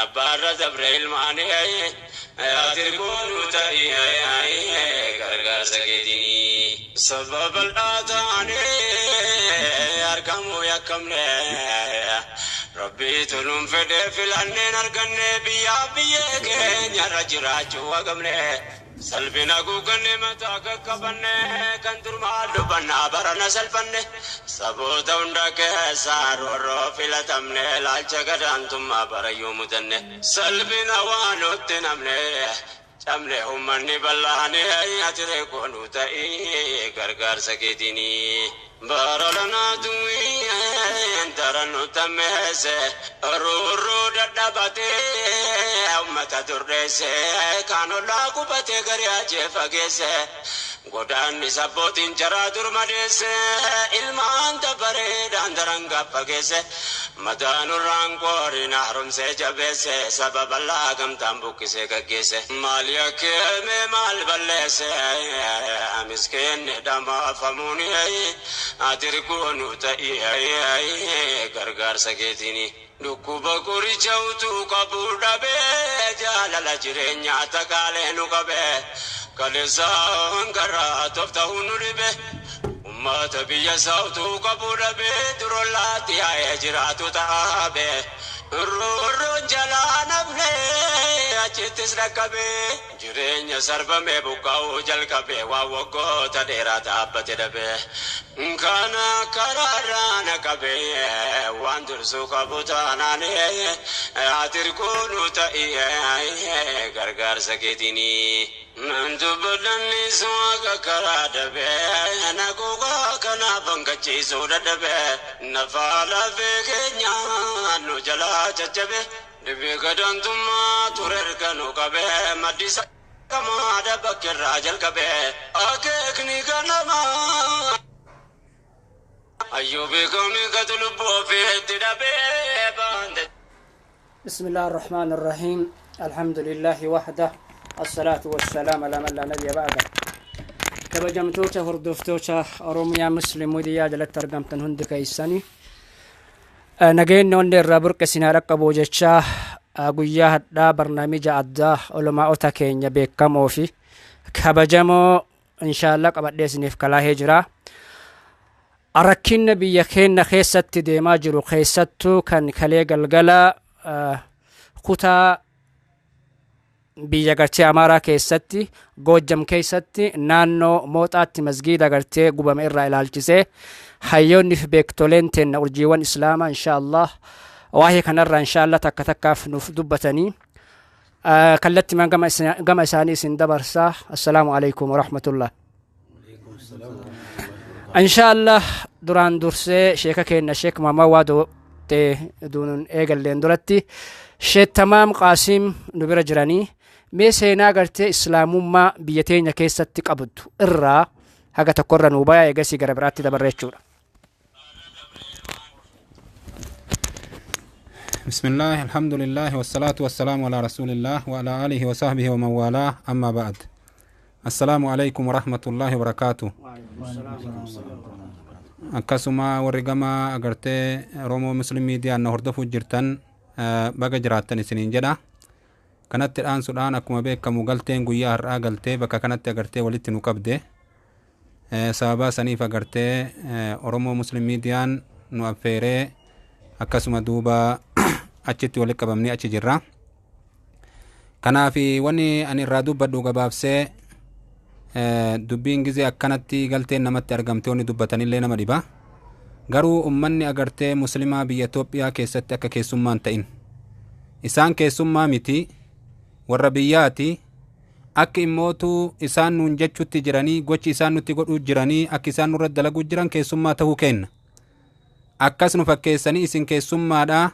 Abbaarra dabre ilmaanii ati koonu ta'ii gargaarsa keetinii. Saba bal'aa taanee argamuu yakkamne Rabbii toluun fedhee filanneen arganne biyyaa biyyee keenyarra jiraachuu hagamne. Salphina guuganne mataa qaqqabanne kan durmaa dubbannaa barana salphanne saboota hunda keessaa roorroo filatamne laalcha gadaantummaa barayyuu mudanne salphina waa nutti namne cabne uummanni bal'aane ati reekoonuu ta'ii gargaarsa keetinii. Bara duwween daran nu tammeesse roorroo dadhabatee uummata durreesse kaan ollaa qubatee garii ajee fageesse godaanni sabbootiin jaraa dur madeesse ilmaan dabareedhaan daran gaffageesse madaanurraan qooriin haaromsee jabeesse saba bal'aa gamtaan buqqisee gaggeesse maal yakkeeme maal balleesse miskiinni dhamaafamuun ati koonu ta'ii gargaarsa keetinii. Dhukkuba qoricha utuu qabu dhabee jaalala jireenyaa takaalee nu qabee kaleessaan karaa toofta'uu nu dhibe. Uummata biyya isaa utuu qabu dhabee durollaatti yaa'ee jiraatu taabee. Roorroon jalaa namne achittis dhaqqabee jireenya sarbamee buqqaa'uu jalqabee waan waggoota dheeraa dhaabbate dhabee. Kana karaarraa na qabee waan dursuu qabu taanaan ati koonu ta'ii gargaarsa keetinii. Dubbadhannis waaqa karaa dhabee na gogaa kanaaf hanqachiisuu dadhabee nafaa lafee keenya nu jalaa caccabe dhibee gadaantummaa ture erga nu qabee maddisa kamaadha bakkeerraa jalqabee akeekni ganamaa. Ayyuu beekamni gatu lubbuu ofiitti dhabee baante. بسم الله الرحمن الرحيم الحمد لله وحده الصلاة والسلام على من لا نبي بعده kabajamtoota hordoftoota Oromiyaa Muslim Miidiyaa jalatti argamtan hundi keessanii nageenya onni irraa burqe sinaa dhaqqabu jechaa guyyaa hadhaa barnaamija addaa ulamaa'ota keenya beekamoo fi kabajamoo inshaallah qabadhee isiniif kalaahee jira. Rakkinna biyya keenya keessatti deemaa jiru keessattuu kan kalee galgala kutaa biyya gartee Amaaraa keessatti Goojjam keessatti naannoo Mooxaatti masgiida gartee gubame irraa ilaalchisee hayyoonni fi beektoleen teenna urjiiwwan Islaamaa inshaallah waa'ee kanarraa inshaallah takka takkaaf nuuf dubbatanii kallattimaan gama isaanii isin dabarsaa. Assalaamu alaikum warahmatullah. Inshaallah duraan dursee sheeka keenya Sheek Muhammad Waadoo duun eegalleen duratti Sheek Tamaam Qaasim nu bira jiranii mee seenaa gartee islaamummaa biyya teenya keessatti qabdu irraa haga tokkorra nuu bayaa eegasii gara biraatti dabarre jechuudha. بسم الله الحمد لله والصلاة والسلام على رسول الله وعلى آله وصحبه ومن والاه أما بعد السلام عليكم ورحمة الله وبركاته. Akkasuma warri gama agartee Oromoo Muslim Miidiyaan na hordofuu jirtan baga jiraattan isiniin jedha. Kanatti dhaansuudhaan akkuma beekamu galteen guyyaa har'aa galtee bakka kanatti agartee walitti nu qabde. Sababa saniif agartee Oromoo Muslim Miidiyaan nu affeeree akkasuma duuba achitti walitti qabamnee achi jirra. Kanaaf wanni ani irraa dubbadhu gabaabsee dubbiin gizee akkanatti galteen namatti argamte wanni dubbatanillee nama dhiba. Garuu ummanni agartee muslimaa biyya Itoophiyaa keessatti akka keessummaan ta'in. Isaan keessummaa miti warra biyyaati. Akka immootu isaan nuun jechutti jiranii gochi isaan nutti godhuu jiranii akka isaan nurra dalaguu jiran keessummaa ta'uu kenna. Akkas nu fakkeessanii isin keessummaadha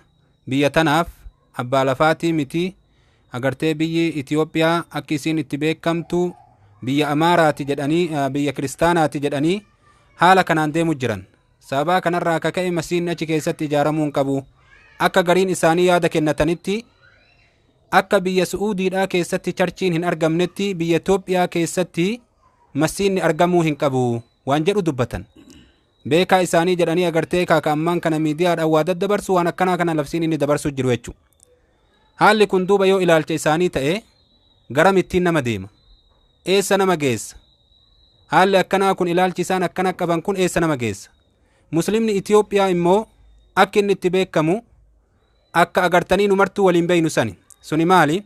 biyya tanaaf abbaa lafaatii miti agartee biyyi Itoophiyaa akka isiin itti beekamtu biyya Amaaraati jedhanii biyya Kiristaanaati jedhanii haala kanaan deemu jiran. Sababaa kanarraa akka ka'e masiinni achi keessatti ijaaramuu hin qabu. Akka gariin isaanii yaada kennatanitti akka biyya Su'uudiidhaa keessatti charchiin hin argamnetti biyya Itoophiyaa keessatti masiinni argamuu hin qabu waan jedhu dubbatan. Beekaa isaanii jedhanii agartee kaaka ammaan kana miidiyaadhaan waa daddabarsu waan akkanaa kana labsiin inni dabarsu jiru jechuudha. Haalli kun duuba yoo ilaalcha isaanii ta'e garam ittiin nama deema? Eessa nama geessa? Haalli akkanaa kun, ilaalchi isaan akkana qaban kun eessa nama geessa? Muslimni Itiyoophiyaa immoo akka inni itti beekamu akka agartanii nu martuu waliin beeynu sani. Suni maali?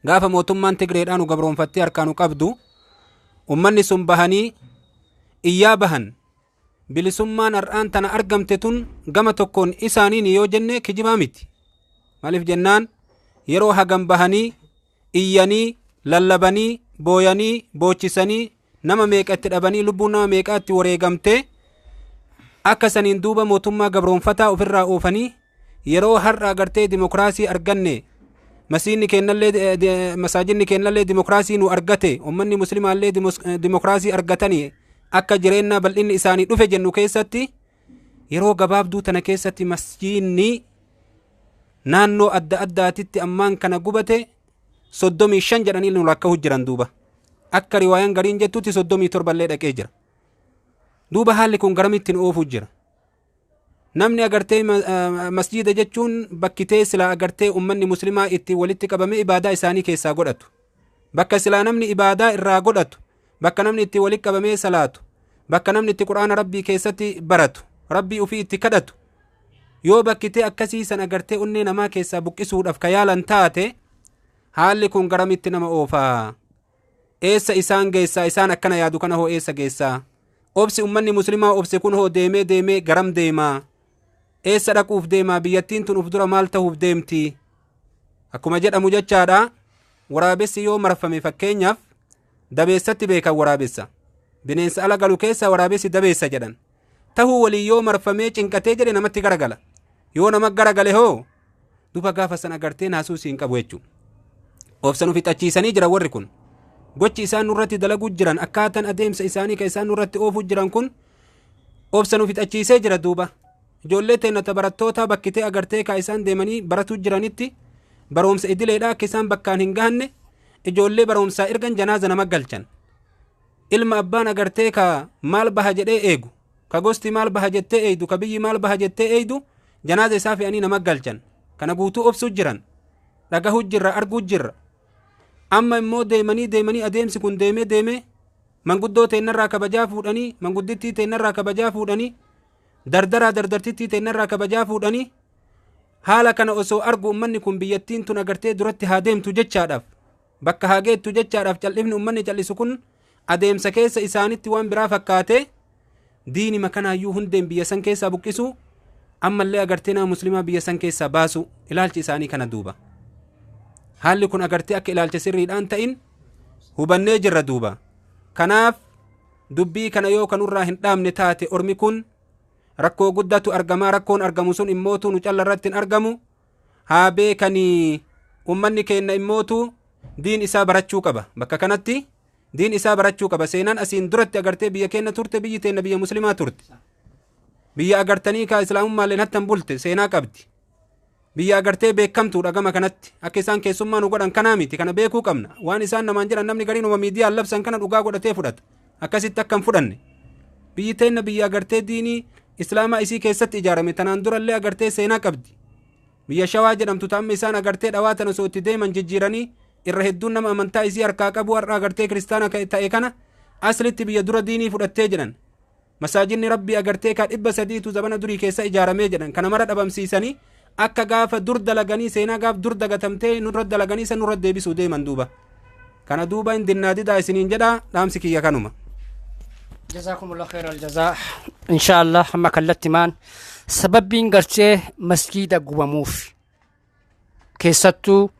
Gaafa mootummaan Tigreedhaa nu gabroonfattee harkaa nu qabdu, ummanni sun bahanii iyyaa bahan. Bilisummaan har'aan tana argamte tun gama tokkoon isaaniin yoo jenne kijibaa miti. Maaliif jennaan, yeroo hagam bahanii iyyanii, lallabanii, booyanii, boochisanii, nama meeqa itti dhabanii, lubbuun nama meeqaa itti wareegamtee, akka saniin duuba mootummaa gabroonfataa ofirraa oofanii, yeroo har'a agartee dimokiraasii arganne, masiinni kennallee, masaajinni kennallee dimokiraasii nu argate, ummanni muslimaallee dimokiraasii argatanii, akka jireenya bal'inni isaanii dhufe jennu keessatti, yeroo gabaabduu tana keessatti masjiinni naannoo adda addaatitti ammaan kana gubate 35 jedhanii nu lakkaa'u jiran duuba. Akka riwaayaan gariin jettutti 37 illee dhaqee jira. Duuba haalli kun garamitti nu oofuu jira? Namni agartee masjiida jechuun bakkitee silaa agartee ummanni muslimaa itti walitti qabame ibaadaa isaanii keessaa godhatu. Bakka silaa namni ibaadaa irraa godhatu, bakka namni itti walitti qabamee salaatu, bakka namni itti Quraana Rabbii keessatti baratu, Rabbii ofii itti kadhatu. Yoo bakkitee akkasii san agartee onnee namaa keessaa buqqisuudhaaf ka yaalan taate, haalli kun garamitti nama oofaa? Eessa isaan geessaa? Isaan akkana yaadu kana hoo eessa geessaa? Obsi ummanni muslimaa obse kun hoo deemee deemee garam deemaa? Eessa dhaquuf deemaa? Biyyattiin tun uf dura maal ta'uuf deemti? Akkuma jedhamu jechaadha, waraabessi yoo marfame, fakkeenyaaf, dabeessatti beekan. Waraabessa bineensa ala galu keessaa waraabessi dabeessa jedhan. Tahuu walii yoo marfamee cinqatee jedhe namatti garagala. Yoo nama garagale hoo, duba gaafa san agartee naasuu siin qabu jechuudha. Obsa nu fixachiisanii jira warri kun. Gochi isaan nurratti dalaguu jiran, akkaataan adeemsa isaanii kan isaan nurratti oofuu jiran kun obsa nu fixachiisee jira duuba. Ijoollee teenya barattoota bakkitee agartee kaa isaan deemanii baratuu jiranitti barumsa idileedha akka isaan bakkaan hin gahanne, ijoollee barumsaa ergan janaaza nama galchan. Ilma abbaan agartee ka maal baha jedhee eegu, ka gosti maal baha jettee eeydu, ka biyyi maal baha jettee eeydu, janaaza isaa fe'anii nama galchan. Kana guutuu obsuu jiran, dhagahuu jirra, arguu jirra. Amma immoo deemanii deemanii adeemsi kun deemee deemee manguddoo teennarraa kabajaa fuudhanii, manguddittii teennarraa kabajaa fuudhanii, dardaraa dardartittii teennarraa kabajaa fuudhanii, haala kana osoo argu ummanni kun biyyattiin tun agartee duratti haa deemtu jechaadhaaf, bakka haa geettu jechaadhaaf, cal'ifni ummanni cal'isu kun adeemsa keessa isaanitti waan biraa fakkaate, diini makanaayyuu hundeen biyya san keessaa buqqisu, ammallee agartee nama muslimaa biyya san keessaa baasu ilaalchi isaanii kana duuba. Haalli kun agartee akka ilaalcha sirriidhaan ta'in hubannee jirra duuba. Kanaaf dubbii kana yoo kanurraa hin dhaabne taate, ormi kun rakkoo guddatu argamaa. Rakkoon argamu sun immootu nu calla irratti hin argamu. Haa beekanii, ummanni keenna immootu diin isaa barachuu qaba. Bakka kanatti diin isaa barachuu qaba. Seenaan asiin duratti agartee biyya keenya turte, biyyi teenna biyya muslimaa turte, biyya agartanii kaa islaamummaalleen hattan bulte, seenaa qabdi, biyya agartee beekamtuudha. Gama kanatti akka isaan keessummaa nu godhan kanaa miti. Kana beekuu qabna. Waan isaan namaan jedhan, namni gariin uma miidiyaan labsan kana dhugaa godhatee fudhata. Akkasitti akka hin fudhanne. Biyyi teenna biyya agartee diinii islaamaa isii keessatti ijaarame, tanaan durallee agartee seenaa qabdi. Biyya Shawaa jedhamtu ta'amma isaan agartee dhawaa tana osoo itti deeman jijjiiranii, irra hedduun nama amantaa isii harkaa qabu har'a agartee kiristaana ta'e kana, aslitti biyya dura diinii fudhattee jedhan. Masaajinni Rabbii agartee kaa 300tu zabana durii keessa ijaaramee jedhan. Kana mara dhabamsiisanii, akka gaafa dur dalaganii, seenaa gaaf dur dagatamtee nurra dalaganii san nurra deebisuu deeman duuba. Kana duuba hin dinnaa didaa isiniin jedha. Dhaamsi kiyya kanuma. جزاكم الله خير الجزاء. إن شاء الله amma kallattimaan sababbiin gartee masjiida gubamuuf, keessattuu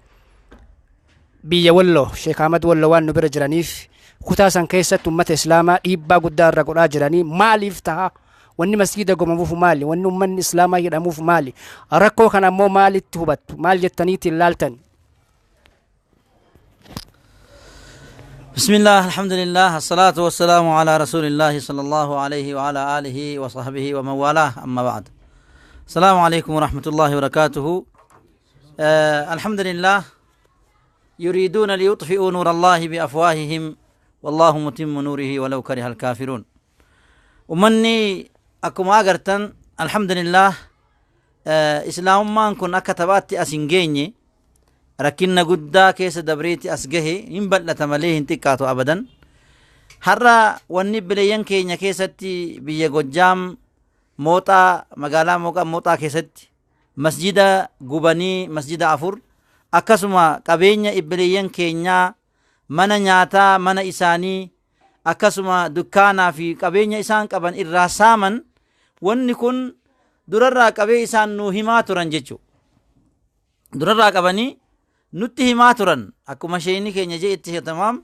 biyya Walloo, Sheek Ahmad Walloo waan nu bira jiraniif, kutaa san keessatti ummata islaamaa dhiibbaa guddaa irra godhaa jiranii maaliif taha? Wanni masjiida gubamuuf maali? Wanni ummanni islaamaa hidhamuuf maali? Rakkoo kana ammoo maalitti hubattu? Maal jettaniitiin laaltan? بسم الله، الحمد لله، الصلاة والسلام على رسول الله صلى الله عليه وعلى آله وصحبه ومن والاه، أما بعد، السلام عليكم ورحمة الله وبركاته. الحمد لله. يريدون ليطفئوا نور الله بأفواههم والله متم نوره ولو كره الكافرون. ومني أكما أغرتن، الحمد لله، إسلام ما كن أكتبات أسنجيني. Rakkinna guddaa keessa dabreeti as gahe, hin bal'ata malee hin xiqqaatu abadan. Har'a wanni bileeyyan keenya keessatti biyya Gojjaam Mooxaa, magaalaa Mooxaa keessatti masjida gubanii, masjida 4, akkasuma qabeenya ibbileeyyan keenyaa, mana nyaataa, mana isaanii, akkasuma dukkaanaa fi qabeenya isaan qaban irraa saaman, wanni kun durarraa qabee isaan nuu himaa turan jechuudha. Durarraa qabanii nutti himaa turan. Akkuma sheeyni keenya je'etti, tamaam,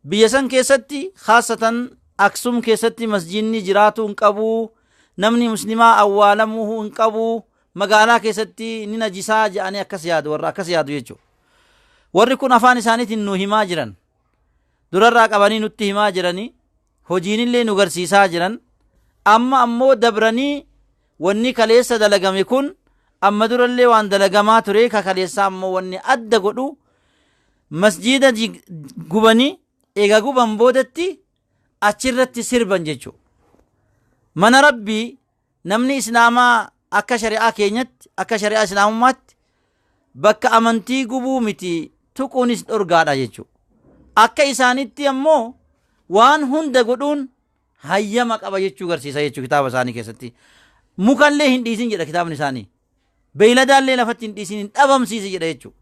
biyya san keessatti, khaasatan Aksum keessatti, masjidni jiraatuu hin qabu, namni muslimaa awwaalamuu hin qabu, magaalaa keessatti ni najisaa jedhanii akkas yaadu. Warra akkas yaadu jechuudha. Warri kun afaan isaaniitiin nu himaa jiran. Durarraa qabanii nutti himaa jiranii, hojiinillee nu garsiisaa jiran. Amma ammoo dabranii wanni kaleessa dalagame kun amma durallee waan dalagamaa ture. Ka kaleessaa ammoo wanni adda godhu, masjiida gubanii, eega guban boodatti achirratti sirban jechuudha. Mana Rabbii, namni islaamaa akka shari'aa keenyatti, akka shari'aa islaamummaatti, bakka amantii gubuu miti, tuquunis dhorgaadha jechuudha. Akka isaanitti ammoo waan hunda godhuun hayyama qaba jechuu garsiisa jechuu kitaaba isaanii keessatti. Mukallee hin dhiisin jedha kitaabni isaanii. Beeyladaallee lafatti hin dhiisin, hin dhabamsiisi jedha jechuudha.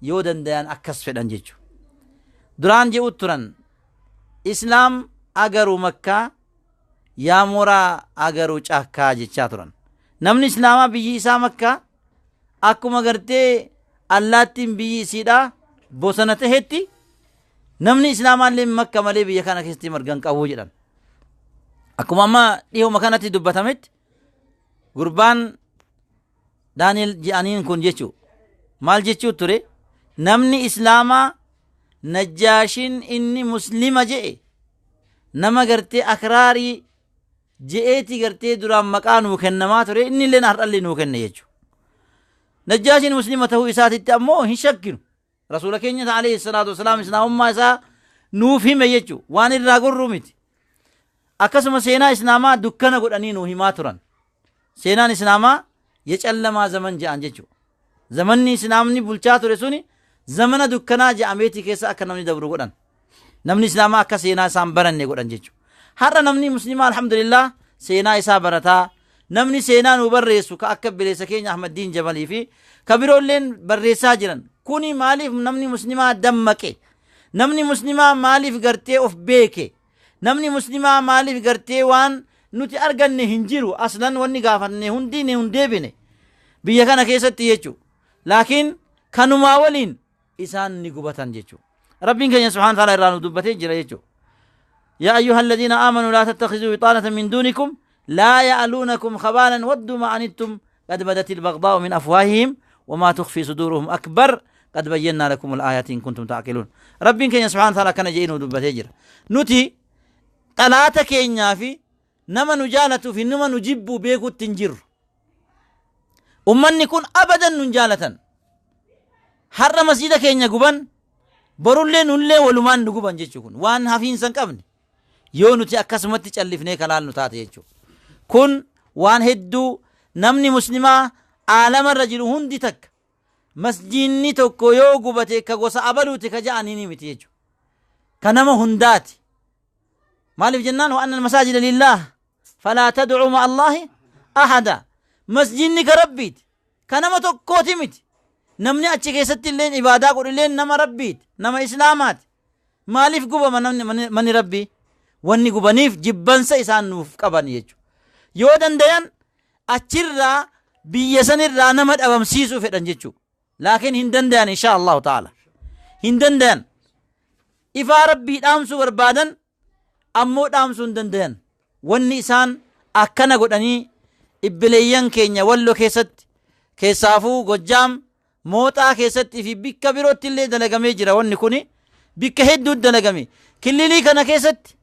Yoo dandayan akkas fedhan jechuudha. Duraan je'u turan, Islaam agaruu Makkaa, yaa mooraa agaruu caakkaa jechaa turan. Namni islaamaa biyyi isaa Makkaa, akkuma gartee allaattiin biyyi isiidhaa bosona tahetti, namni islaamaallee Makka malee biyya kana keessatti margan qabuu jedhan. Akkuma amma dhiyooma kanatti dubbatametti, gurbaan Daani'el je'aniin kun jechuu maal jechuu ture? Namni islaamaa Najjaashin inni muslima je'e, nama gartee akraarii je'eeti gartee duraan maqaa nuu kennamaa ture, inni illee har'allee nuu kenne jechuudha. Najjaashin muslima ta'uu isaatitti ammoo hin shakkinu. Rasuula keenya alayhi salaatu wasalaam islaamummaa isaa nuuf hime jechuudha. Waan irraa gorruu miti. Akkasuma seenaa islaamaa dukkana godhanii nuu himaa turan. Seenaan islaamaa የጨለማ ዘመን je'an jechuudha. Zamanni islaamni bulchaa ture suni zamana dukkanaa je'ameetii keessa akka namni dabru godhan. Namni islaamaa akka seenaa isaan baranne godhan jechuudha. Har'a namni muslimaa, alhamdulillah, seenaa isaa barataa, namni seenaa nu barreessu ka akka bileessa keenya Ahmaddiin Jabalii fi ka biroolleen barreessaa jiran. Kuni maaliif namni muslimaa dammaqe? Namni muslimaa maaliif gartee of beeke? Namni muslimaa maaliif gartee waan nuti arganne hin jiru, aslan wanni gaafanne hundi ni hin deebine biyya kana keessatti jechuudha. Laakiin kanumaa waliin isaan ni gubatan jechuudha. Rabbiin keenya subhaana ta'ala irraa nu dubbatee jira jechuudha. يا أيها الذين آمنوا لا تتخذوا بطانة من دونكم لا يألونكم خبالا ودوا ما عنتم قد بدت البغضاء من أفواههم وما تخفي صدورهم أكبر قد بينا لكم الآيات إن كنتم تعقلون. ربين keenya سبحانه وتعالى kana je'ee nu dubbatee jira. Nuti xalaata keenyaa fi nama nu jaalatuu fi nama nu jibbu beekutti hin jirru. Ummanni kun abadan nun jaalatan. Har'a masjida keenya guban, borullee nullee walumaan nu guban jechuu. Kun waan hafiinsa hin qabne yoo nuti akkasumatti callifnee kalaalnu taate jechuudha. Kun waan hedduu namni muslimaa aalamarra jiru hundi takka masjidni tokko yoo gubate ka gosa abaluuti ka ja'anii miti jechuudha. Ka nama hundaati. Maaliif jennaan, وأن المساجد لله فلا تدعوا مع الله أحدا. Masjidni ka Rabbiiti. Ka nama tokkooti miti. Namni achi keessatti illeen ibaadaa godhu illeen nama Rabbiiti. Nama islaamaati. Maaliif gubama namni manni Rabbii? Wanni gubaniif jibbansa isaan nuuf qaban jechuudha. Yoo dandayan achirraa, biyya sanirraa nama dhabamsiisuu fedhan jechuudha. Laakiin hin dandayan, insha Allahu ta'ala. Hin dandayan. Ifaa Rabbii dhaamsuu barbaadan ammoo dhaamsuu hin dandayan. Wanni isaan akkana godhanii ibbileeyyan keenya Wallo keessatti, keessaafuu Gojjaam Mooxaa keessatti fi bikka birootti illee dalagamee jira. Wanni kuni bikka hedduutti dalagame. Killilii kana keessatti,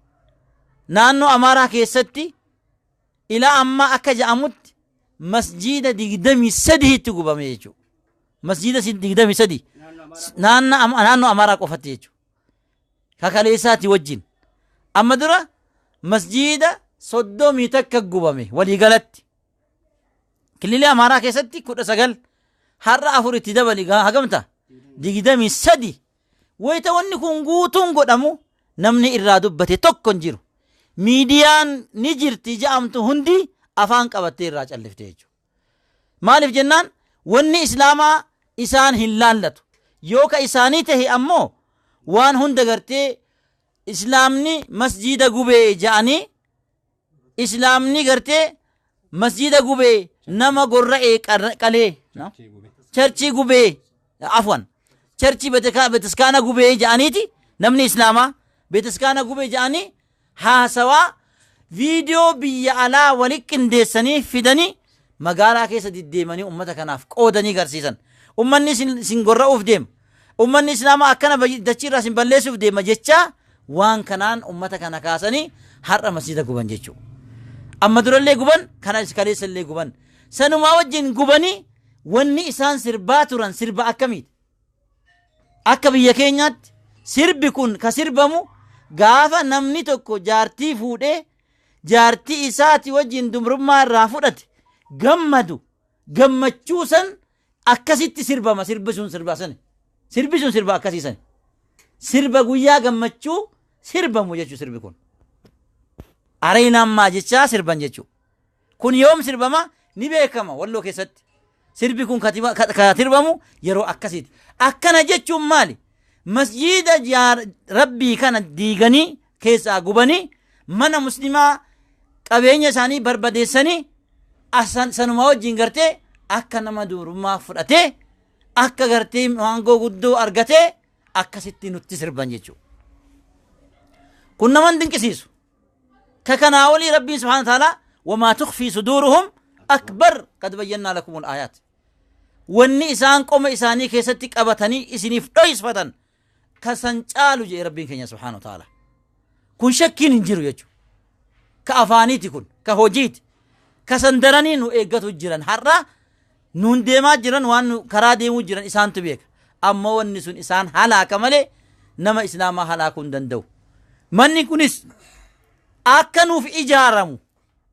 naannoo Amaaraa keessatti, ilaa ammaa akka ja'amutti masjiida 23tti gubame jechuudha. Masjiida 23 naannoo Amaaraa qofatti jechuudha. Kakaleessaati wajjin. Amma dura masjiida 31 gubame waliigalatti. Kililii Amaaraa keessatti 19, har'a 4 itti dabali, hagamta? 23. Wayita wanni kun guutuun godhamu namni irraa dubbate tokko hin jiru. Miidiyaan ni jirti ja'amtu hundi afaan qabattee irraa callifte jechuudha. Maaliif jennaan, wanni Islaamaa isaan hin laallatu. Yoo ka isaanii tahe ammoo waan hunda gartee Islaamni masjiida gubee ja'anii, Islaamni gartee masjiida gubee, nama gorra'ee qalee, churchii gubee, afwan, churchii bataskaana gubee ja'aniiti, namni Islaamaa bataskaana gubee ja'anii haasawaa viidiyoo biyya alaa wali qindeessanii fidanii magaalaa keessa diddeemanii ummata kanaaf qoodanii garsiisan. Ummanni isin gorra'uuf deema. Ummanni Islaamaa akkana dachiirraa isin balleessuuf deema jechaa waan kanaan ummata kana kaasanii har'a masjiida guban jechuudha. Amma durallee guban, kana kaleessallee guban. Sanumaa wajjin gubanii wanni isaan sirbaa turan sirba akkamiiti? Akka biyya keenyaatti sirbi kun ka sirbamu gaafa namni tokko jaartii fuudhee jaartii isaati wajjin dubrummaa irraa fudhate gammadu, gammachuu san akkasitti sirbama. Sirbi sun sirba sani. Sirbi sun sirba akkasii sani. Sirba guyyaa gammachuu sirbamu jechuu sirbi kun. Areenammaa jechaa sirban jechuu. Kun yoom sirbama ni beekama Walloo keessatti. Sirbi kun ka sirbamu yeroo akkasiiti. Akkana jechuun maali? Masjiida Rabbii kana diiganii keessaa gubanii, mana Muslimaa qabeenya isaanii barbadeessanii, sanuma wajjin gartee akka nama dubrummaa fudhatee, akka gartee aangoo guddoo argatee akkasitti nutti sirban jechuudha. Kun nama hin dinqisiisu. Ka kanaa olii Rabbiin subhaana ta'ala wamaa tukfii suduuruhum akbar qad bayyannaa lakumul aayaat. Wanni isaan qoma isaanii keessatti qabatanii isiniif dhoysfatan ka san caalu jedhe Rabbiin keenya subhaana wa ta'ala. Kun shakkiin hin jiru jechuudha. Ka afaaniiti kun, ka hojiiti. Ka san daranii nu eeggatu jiran, har'a nuun deemaa jiran, waan nu karaa deemuu jiran isaantu beeka. Ammoo wanni sun isaan halaaka malee nama Islaamaa halaakuu hin danda'u. Manni kunis akka nuuf ijaaramu,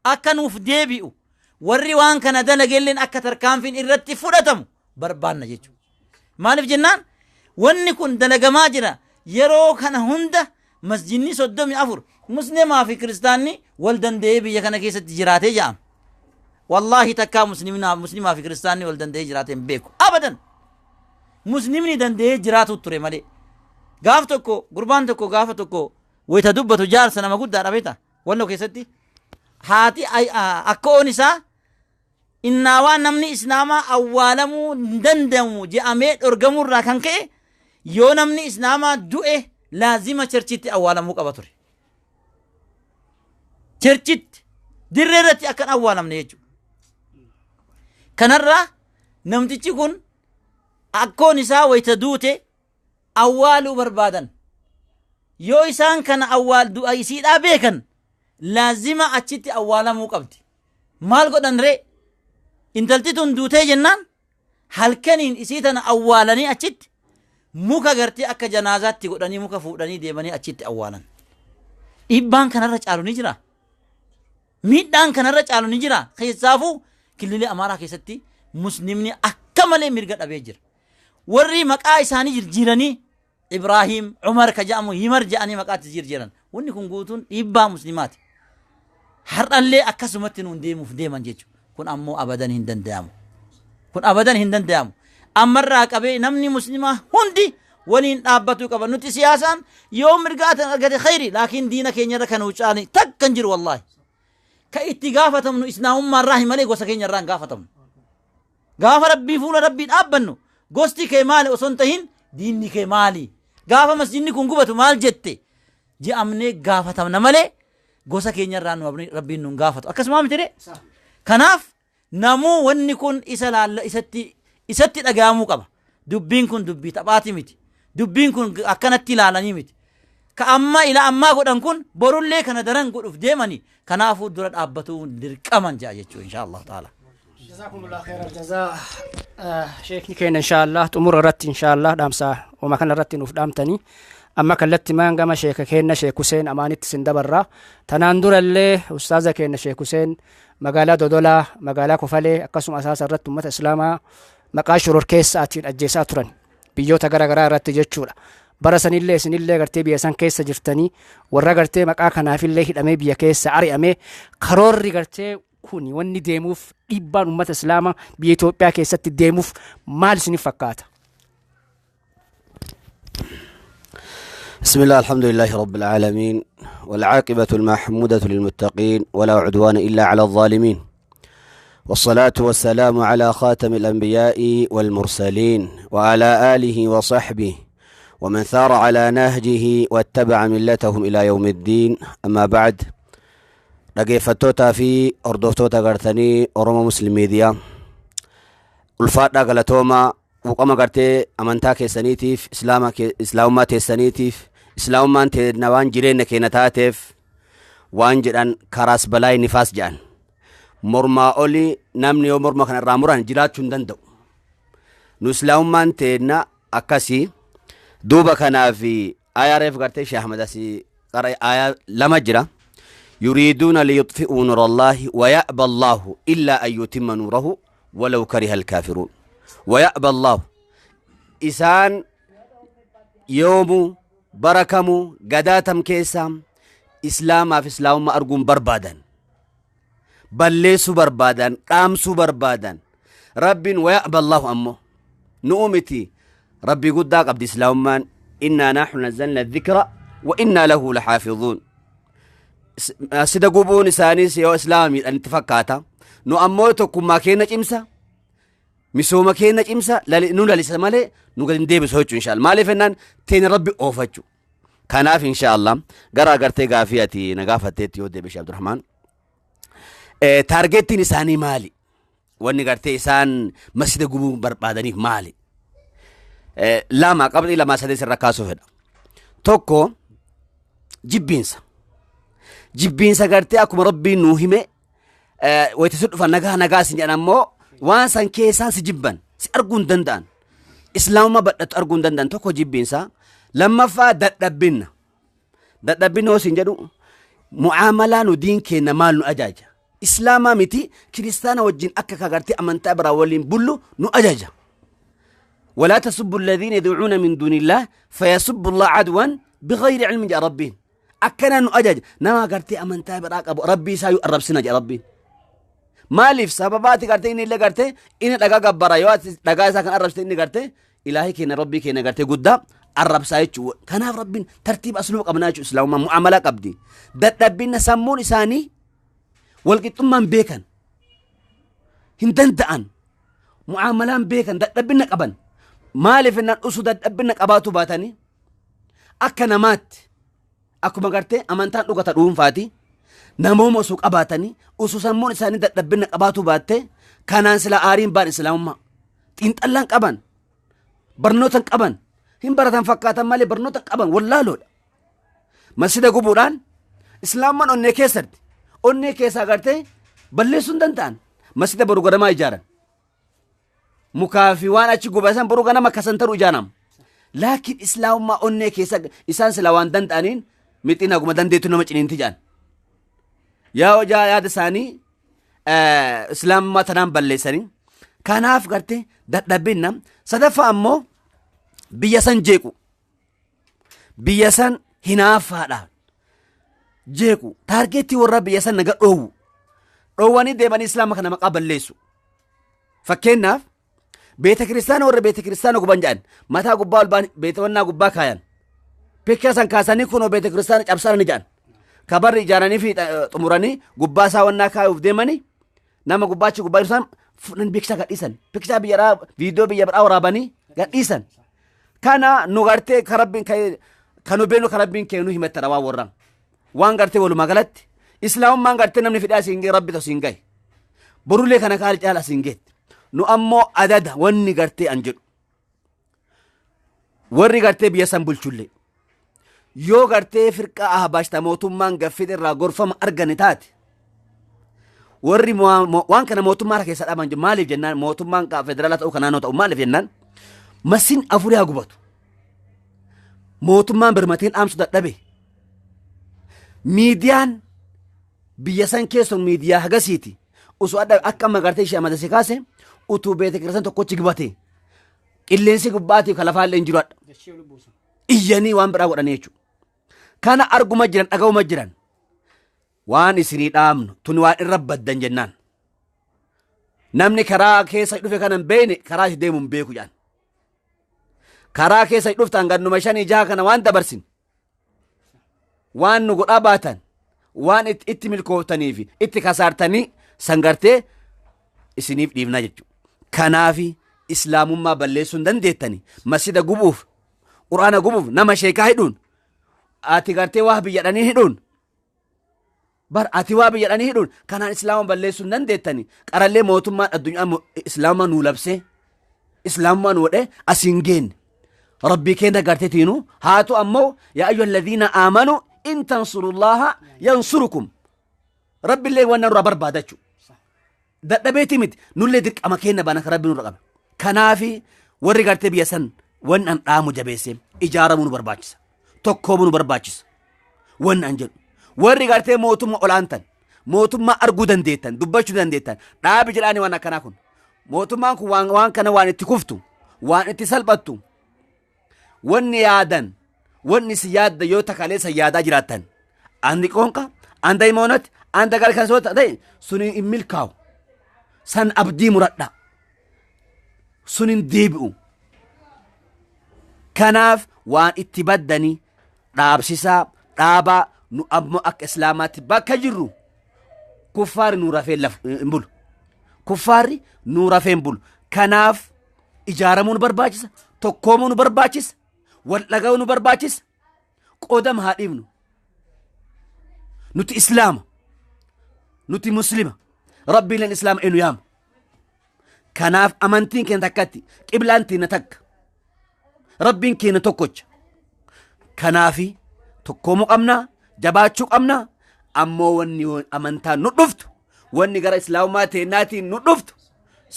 akka nuuf deebi'u, warri waan kana dalagelleen akka tarkaanfiin irratti fudhatamu barbaanna jechuudha. Maaliif jennaan, wanni kun dalagamaa jira yeroo kana hunda. Masjidni 34, Muslimaa fi Kiristaanni wal danda'ee biyya kana keessatti jiraatee jedhama. Wallaahi takkaa Muslimaa fi Kiristaanni wal danda'ee jiraatee hin beeku. Abadan. Muslimni danda'ee jiraatu ture malee. Gaaf tokko gurbaan tokko gaafa tokko wayita dubbatu, jaarsa nama guddaadha beekta. Walloo keessatti haati akka oon isaa innaawaa namni Islaamaa awwaalamuu hin danda'amu je'amee dhorgamuu irraa kan ka'e, yoo namni Islaamaa du'e laazima churchitti awwaalamuu qaba ture. Churchitti, dirree irratti akka hin awwaalamne jechuudha. Kanarraa namtichi kun akkoon isaa wayita duute awwaaluu barbaadan. Yoo isaan kana awwaal du'a isiidhaa beekan, laazima achitti awwaalamuu qabdi. Maal godhan ree? Intalti tun duutee jennaan halkaniin isii tana awwaalanii achitti muka gartee akka janaazaatti godhanii muka fuudhanii deemanii achitti awwaalan. Dhiibbaan kanarra caalu ni jira. Miidhaan kanarra caalu ni jira. Keessaafuu killilee Amaaraa keessatti Muslimni akka malee mirga dhabee jira. Warri maqaa isaanii jijjiiranii Ibraahim, Umar ka jedhamu Yimar jedhanii maqaatti jijjiiran. Wanni kun guutuun dhiibbaa Muslimaati. Har'allee akkasumatti nuun deemuuf deeman jechuudha. Kun ammoo abadan hin danda'amu. Kun abadan hin danda'amu. Ammarraa qabee namni Muslimaa hundi waliin dhaabbatuu qaba. Nuti siyaasaan yoo mirga argate khayri, laakiin diina keenyarra kan nu caale takka hin jiru wallaahi. Ka itti gaafatamnu Islaamummaarraa malee gosa keenyarraa hin gaafatamnu. Gaafa Rabbii fuula Rabbii dhaabbannu gosti kee maali osoo hin tahin, diinni kee maali? Gaafa masjidni kun gubatu maal jette? Je'amnee gaafatamna malee gosa keenyarraa nu Rabbiin nu hin gaafatu. Akkasumaa miti ree? Kanaaf namuu wanni kun isa laalla isatti dhaga'amuu qaba. Dubbiin kun dubbii taphaati miti. Dubbiin kun akkanatti ilaalanii miti. Ka amma ila ammaa godhan kun borullee kana daran godhuuf deemani. Kanaafuu dura dhaabbatuu dirqaman jedha jechuudha insha Allah ta'ala. Jazakumullah khairal jazaa. Sheekni keenya inshaallah xumura irratti inshaallah dhaamsa uma kana irratti nuuf dhaamtanii, amma kallatti maan gama sheeka keenya Sheek Huseen Amaanitti sin dabarra. Tanaan dura illee ustaaza keenya Sheek Huseen magaalaa Dodolaa, magaalaa Kofalee, akkasuma Asaasa irratti ummata Islaamaa maqaa shororkeessaatiin ajjeesaa turan. Biyyoota gara garaa irratti jechuudha. Bara sanillee isinillee gartee biyya san keessa jirtanii warra gartee maqaa kanaafillee hidhamee biyya keessa ari'amee karoorri gartee kuni wanni deemuuf dhiibbaan uummata Islaamaa biyya Itoophiyaa keessatti deemuuf maal isiniif fakkaata? بسم الله، الحمد لله رب العالمين، والعاقبة المحمودة للمتقين، ولا عدوان إلا على الظالمين، والصلاة والسلام على خاتم الأنبياء والمرسلين وعلى آله وصحبه ومن ثار على نهجه واتبع ملتهم إلى يوم الدين. أما بعد، dhaggeeffattootaa fi hordoftoota gartanii Oromoo Muslim Media, ulfaadhaa, galatoomaa. Quuqama gartee amantaa keessaniitiif, islaamummaa teessaniitiif, islaamummaan teenna waan jireenya keenya taateef, waan jedhan karaas balaa nifaas jedhan mormaa oli namni yoo morma kana irraa muran jiraachuu hin danda'u. Nu islaamummaan teenna akkasii. Duuba kanaaf IRF gartee Sheekh Ahmad asii qara aayaa lama jira. يريدون ليطفئوا نور الله ويأبى الله إلا أن يتم نوره ولو كره الكافرون. ويأبى الله، إسان يوم بركمو قداتم كيسام إسلاما في إسلام ما أرجون بربادا بلسوا بربادا قامسوا بربادا. رب ويأبى الله أمه نؤمتي ربي قد عبد إسلام من إنا نحن نزلنا الذكر وإنا له لحافظون. Sida gubuun isaaniis yoo islaama miidhan itti fakkaata. Nu ammoo tokkummaa keenya cimsa, misooma keenya cimsa, nu lalisa malee nu gadi hin deebisu jechuu inshaalla. Maaliif jennaan teenya rabbi oofachuu. Kanaaf inshaalla gara agartee gaafii ati na gaafatteetti yoo deebishe, Abdurrahmaan. Targetiin isaanii maali? Wanni gartee isaan masjida gubuu barbaadaniif maali? Lama qabxii lamaa sadii sirra kaasuu fedha. Tokko jibbiinsa. Jibbiinsa gartee akkuma rabbiin nuu hime wayita si dhufan nagaa nagaa sin jedhan, ammoo waan san keessaan si jibban, si arguu hin danda'an. Islaamummaa badhatu arguu hin danda'an. Tokko jibbiinsa. Lammaffaa dadhabbinna. Dadhabbinna yoo sin jedhu, mu'aamalaa nu diin keenya maal nu ajaja? Islaamaa miti, kiristaana wajjin akka kagartee amantaa biraa waliin bullu nu ajaja. ولا تسبوا الذين يدعون من دون الله فيسبوا الله عدوا بغير علم جاء ربين. Akkana nu ajaja. Nama gartee amantaa biraa qabu rabbii isaa yoo arrabsina jedha rabbiin. Maaliif? Sababaati gartee inni illee gartee inni dhagaa gabbara, yoo ati dhagaa isaa kan arrabsite inni gartee ilaahii keenya rabbii keenya gartee guddaa arrabsaa jechuudha. Kanaaf rabbiin tartiiba asluu qabnaa jechuudha. Islaamummaa mu'amalaa qabdi. Dadhabbina sammuun isaanii walqixxummaan beekan hin danda'an, mu'amalaan beekan, dadhabbina qaban. Maaliif jennaan usu dadhabbina qabaatu baatanii akka namaatti akkuma gartee amantaan dhugata dhuunfaati namooma osoo qabaatanii, usu sammuun isaanii dadhabbina qabaatu baatte kanaan sila aariin baan. Islaamummaa xiinxallaan qaban, barnoota hin qaban, hin baratan fakkaatan malee barnoota hin qaban, wallaaloodha. Masjida gubuudhaan islaamummaan onnee keessatti onnee keessaa gartee balleessuu hin danda'an. Masjida boru ganamaa ijaaran, mukaa fi waan achi gubasan boru ganama kasan taru ijaaramu. Laakiin islaamummaa onnee keessa isaan sila waan danda'aniin mixiin haguma dandeettu nama ciniinti jedhan. Yaa hojaa yaada isaanii islaamummaa tanaan balleessanii. Kanaaf gartee dadhabinna. Sadaffaa ammoo biyya san jeequ, biyya san hinaaffaadhaan jeequ. Targetii warra biyya san naga dhoowwu dhoowwanii deemanii islaama kana maqaa balleessu. Fakkeenyaaf beeta kiristaana, warra beeta kiristaana guban jedhan mataa gubbaa ol baan beeta gubbaa kaayan, picture san kaasanii kunoo beeta kiristaana cabsaan ni jedhan. Kabarri ijaaranii fi xumuranii gubbaa isaa wannaa kaayuuf deemanii nama gubbaachi gubbaa isaan fudhan beeksisaa gadhiisan, picture biyya biraa, viidiyoo biyya biraa waraabanii gadhiisan. Kana nu gartee ka rabbiin ka nu beenu ka rabbiin kennu himattadha. Waan warraan waan gartee walumaa galatti islaamummaan gartee namni fidhaa siin gahe, rabbi siin gahe, borulee kana kaal caala siin geetti. Nu ammoo adada wanni gartee an jedhu, warri gartee biyya san bulchullee yoo gartee firqaa ahbaashta mootummaan gaffite irraa gorfama argane taate, warri waan kana mootummaa keessa dhaban jiru. Maaliif jennaan mootummaan federaalaa ta'uu kan naannoo ta'u, maaliif jennaan masin afurii haa gubatu, mootummaan birmateen dhaamsu dadhabe. Miidiyaan biyya san keessun miidiyaa hagasiiti. Osoo adda akka amma gartee ishee amadase kaase utuu beeta kiristaan tokkochi gubate. Qilleensi gubbaatiif kalafaallee hin jiru hadha. Iyyanii waan biraa godhanii jechuudha. Kana arguma jiran dhaga'uma jiran waan isinii dhaamnu tuni waan irra baddan jennaan. Namni karaa keessa dhufe kana hin beekne karaa itti deemu hin beeku jedhan. Karaa keessa dhuftan gannuma shanii jaha kana waan dabarsin waan nu godhaa baatan waan itti milkooftanii fi itti kasaartanii sangartee isiniif dhiifnaa jechuudha. Kanaafi islaamummaa balleessuu hin dandeettani. Masjida gubuuf, quraana gubuuf, nama sheekaa hidhuun, ati gartee waa biyya dhanii hidhuun, bar ati waa biyya dhanii hidhuun kanaan islaama balleessuu hin dandeettani. Qarallee mootummaan addunyaa islaamummaa nuu labsee, islaamummaa nu godhee asiin geenne. Rabbii keenya gartee tiinuu haatu ammoo yaa ayyuha alladhiina aamanu in tansurullaha yansurukum. Rabbillee waan nurraa barbaada jechuudha. Dadhabeeti miti nullee dirqama keenya baana kan rabbi nurra qaba. Kanaafi warri gartee biyya san wanni an dhaamu jabeessee ijaaramuu nu barbaachisa. Tokkoomuu nu barbaachisa. Wanni an jedhu. Warri gartee mootummaa olaantan mootummaa arguu dandeettan dubbachuu dandeettan dhaabi jedhaani waan akkanaa kun. Mootummaan kun waan kana waan itti kuftu waan itti salphattu wanni yaadan wanni si yaadda yoo takaleessa yaadaa jiraattan andi qoonqa anda himoonatti anda garkansoota ta'e suni hin milkaa'u san abdii muradha sun hin deebi'u kanaaf waan itti baddanii dhaabsisaa dhaabaa nu ammoo akka islaamaatti bakka jirru kuffaarri nu rafee hin bulu kuffaarri nu rafee hin bulu kanaaf ijaaramuu nu barbaachisa tokkoomuu nu barbaachisa wal dhaga'uu nu barbaachisa qoodama haa dhiifnu nuti islaama nuti muslima rabbiileen islaama enu yaama kanaaf amantiin keenya takkatti qiblaan teenya takka rabbiin keenya tokkocha kanaafi tokkoomuu qabna jabaachuu qabna ammoo wanni amantaan nu dhuftu wanni gara islaamummaa teennaatiin nu dhuftu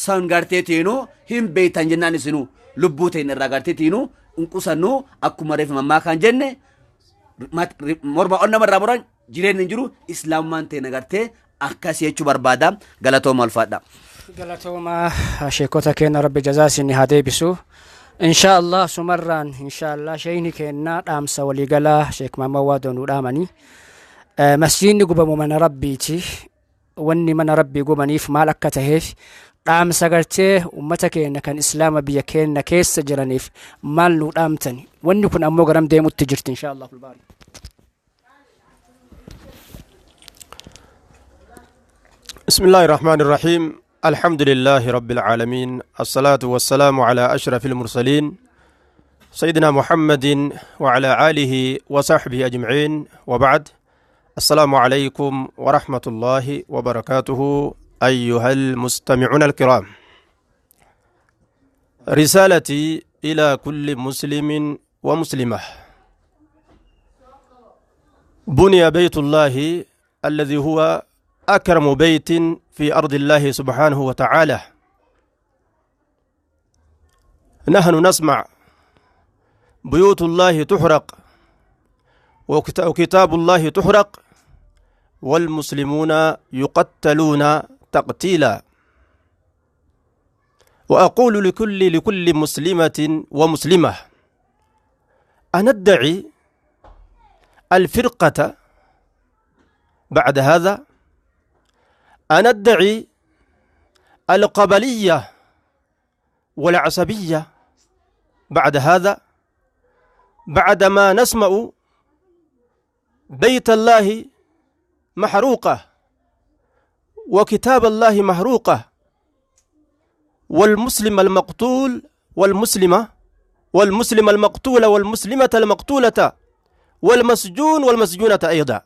san gartee teenuu hin beektan jennaan isinuu lubbuu teenya irraa gartee teenuu hin qusannuu akkuma reefu mammaa kan jenne morma ol nama irraa muran jireenyi hin jiru islaamummaan teenya gartee akkasii jechuu barbaada galatooma ulfaadha. Galatooma sheekota keenya rabbi jazaa isin haa deebisu. Insha Allah sumarraan insha Allah sheeyni keenya dhaamsa waliigalaa sheek Maammoo Waadoo nuu dhaamanii. Masjiidni gubamu mana rabbiiti. Wanni mana rabbii gubaniif maal akka taheef dhaamsa gartee ummata keenya kan islaama biyya keenya keessa jiraniif maal nuu dhaamtani. Wanni kun ammoo garam deemutti jirti insha Allah. بسم الله الرحمن الرحيم الحمد لله رب العالمين الصلاة والسلام على أشرف المرسلين سيدنا محمد وعلى آله وصحبه أجمعين وبعد السلام عليكم ورحمة الله وبركاته أيها المستمعون الكرام رسالتي إلى كل مسلم ومسلمة بني بيت الله الذي هو أكرم بيت في أرض الله سبحانه وتعالى نحن نسمع بيوت الله تحرق وكتاب الله تحرق والمسلمون يقتلون تقتيلا وأقول لكل مسلمة ومسلمة أندعي الفرقة بعد هذا أندعي القبلية والعصبية بعد هذا بعدما نسمع بيت الله محروقة وكتاب الله محروقة والمسلم المقتول والمسلمة والمسلم المقتول والمسلمة المقتولة والمسجون والمسجونة أيضا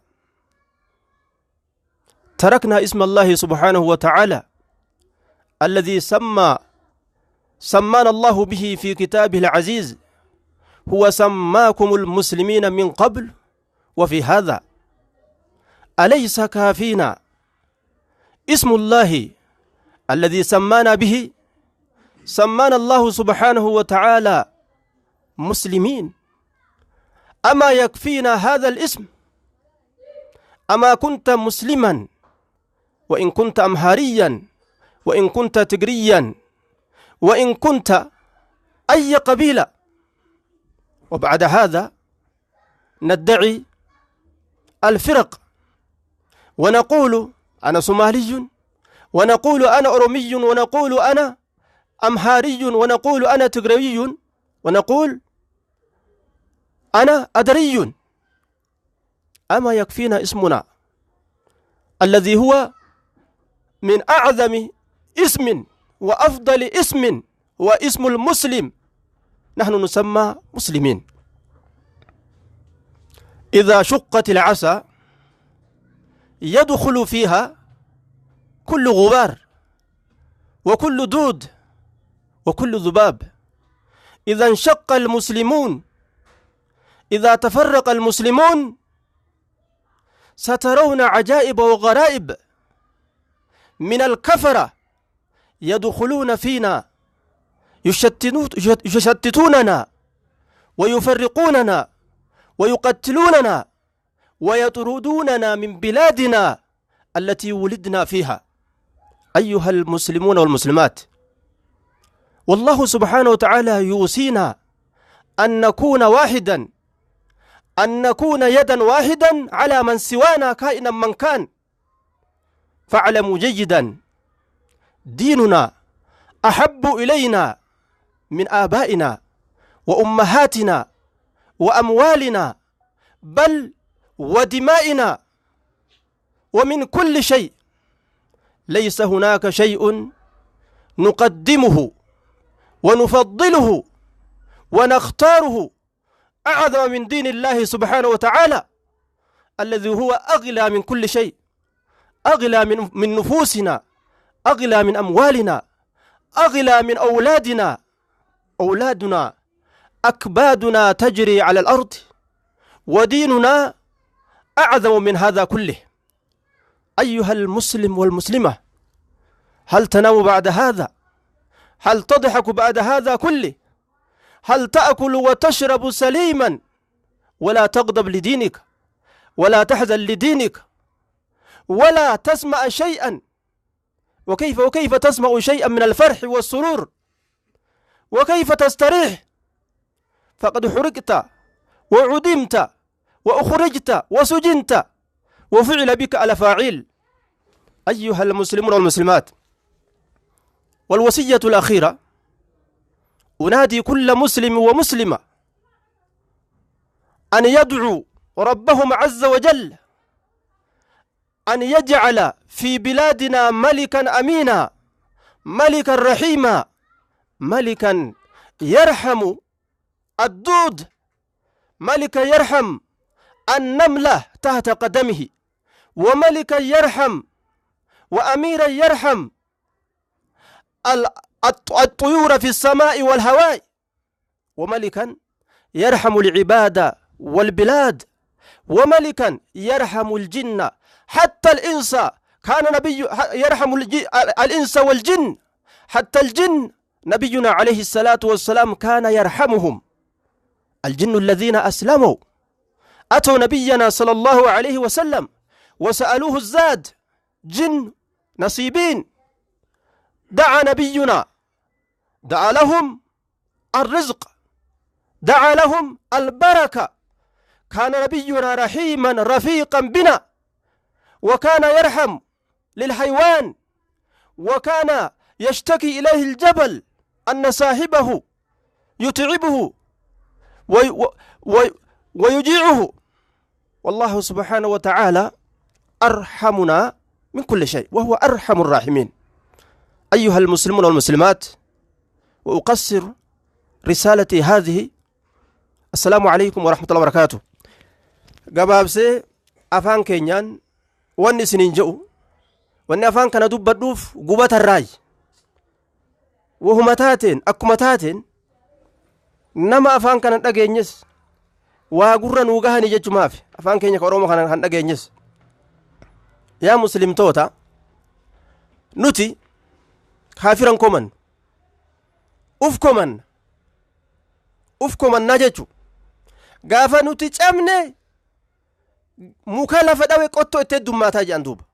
تركنا اسم الله سبحانه وتعالى الذي سمانا الله به في كتابه العزيز هو سماكم المسلمين من قبل وفي هذا أليس كافينا اسم الله الذي سمانا به سمانا الله سبحانه وتعالى مسلمين أما يكفينا هذا الاسم أما كنت مسلما وإن كنت أمهاريا وإن كنت تجريا وإن كنت أي قبيلة. وبعد هذا ندعي الفرق ونقول أنا صومالي، ونقول أنا أورومي، ونقول أنا أمهاري، ونقول أنا تجريوي، ونقول أنا أدري. أما يكفينا اسمنا الذي هو من أعظم اسم وأفضل اسم، هو اسم المسلم. نحن نسمى مسلمين. إذا شقت العصا يدخل فيها كل غبار وكل دود وكل ذباب. إذا انشق المسلمون، إذا تفرق المسلمون، سترون عجائب وغرائب من الكفرة يدخلون فينا، يشتتوننا ويفرقوننا ويقتلوننا ويطردوننا من بلادنا التي ولدنا فيها. أيها المسلمون والمسلمات، والله سبحانه وتعالى يوصينا أن نكون واحدا، أن نكون يدا واحدا على من سوانا كائنا من كان. فاعلموا جيدا، ديننا أحب إلينا من آبائنا وأمهاتنا وأموالنا، بل ودمائنا، ومن كل شيء. ليس هناك شيء نقدمه ونفضله ونختاره أعظم من دين الله سبحانه وتعالى، الذي هو أغلى من كل شيء، أغلى من نفوسنا، أغلى من أموالنا، أغلى من أولادنا. أولادنا أكبادنا تجري على الأرض، وديننا أعظم من هذا كله. أيها المسلم والمسلمة، هل تنام بعد هذا؟ هل تضحك بعد هذا كله؟ هل تأكل وتشرب سليما ولا تغضب لدينك، ولا تحزن لدينك، ولا تسمع شيئا؟ وكيف تسمع شيئا من الفرح والسرور؟ وكيف تستريح؟ فقد حرقت وعدمت وأخرجت وسجنت وفعل بك الأفاعيل. أيها المسلمون والمسلمات، والوصية الأخيرة، أنادي كل مسلم ومسلمة أن يدعوا ربهم عز وجل أن يجعل في بلادنا ملكا أمينا، ملكا رحيما، ملكا يرحم الدود، ملكا يرحم النملة تحت قدمه، وملكا يرحم وأميرا يرحم الطيور في السماء والهواء، وملكا يرحم العباد والبلاد، وملكا يرحم الجن حتى الإنس. كان نبي يرحم الإنس والجن، حتى الجن نبينا عليه الصلاة والسلام كان يرحمهم. الجن الذين أسلموا أتوا نبينا صلى الله عليه وسلم وسألوه الزاد، جن نصيبين، دعا نبينا، دعا لهم الرزق، دعا لهم البركة. كان نبينا رحيما رفيقا بنا، وكان يرحم للحيوان، وكان يشتكي إليه الجبل أن صاحبه يتعبه ويجيعه. والله سبحانه وتعالى أرحمنا من كل شيء، وهو أرحم الراحمين. أيها المسلمون والمسلمات، وأقصر رسالتي هذه. السلام عليكم ورحمة الله وبركاته. Gabaabsee afaan keenyaan wanni isiniin jedhu, wanni afaan kana dubbadhuuf gubatarraayi. Wahuma taateen akkuma taateen nama afaan kana dhageenyes waa gurra nuu gahanii jechumaaf afaan keenya ka Oromoo kana kan dhageenyes. Yaa muslimtoota, nuti kaafiran koman, uf koman, uf komannaa jechu. Gaafa nuti cabne muka lafa dhawe qottoo itti heddummaataa jedhan duuba.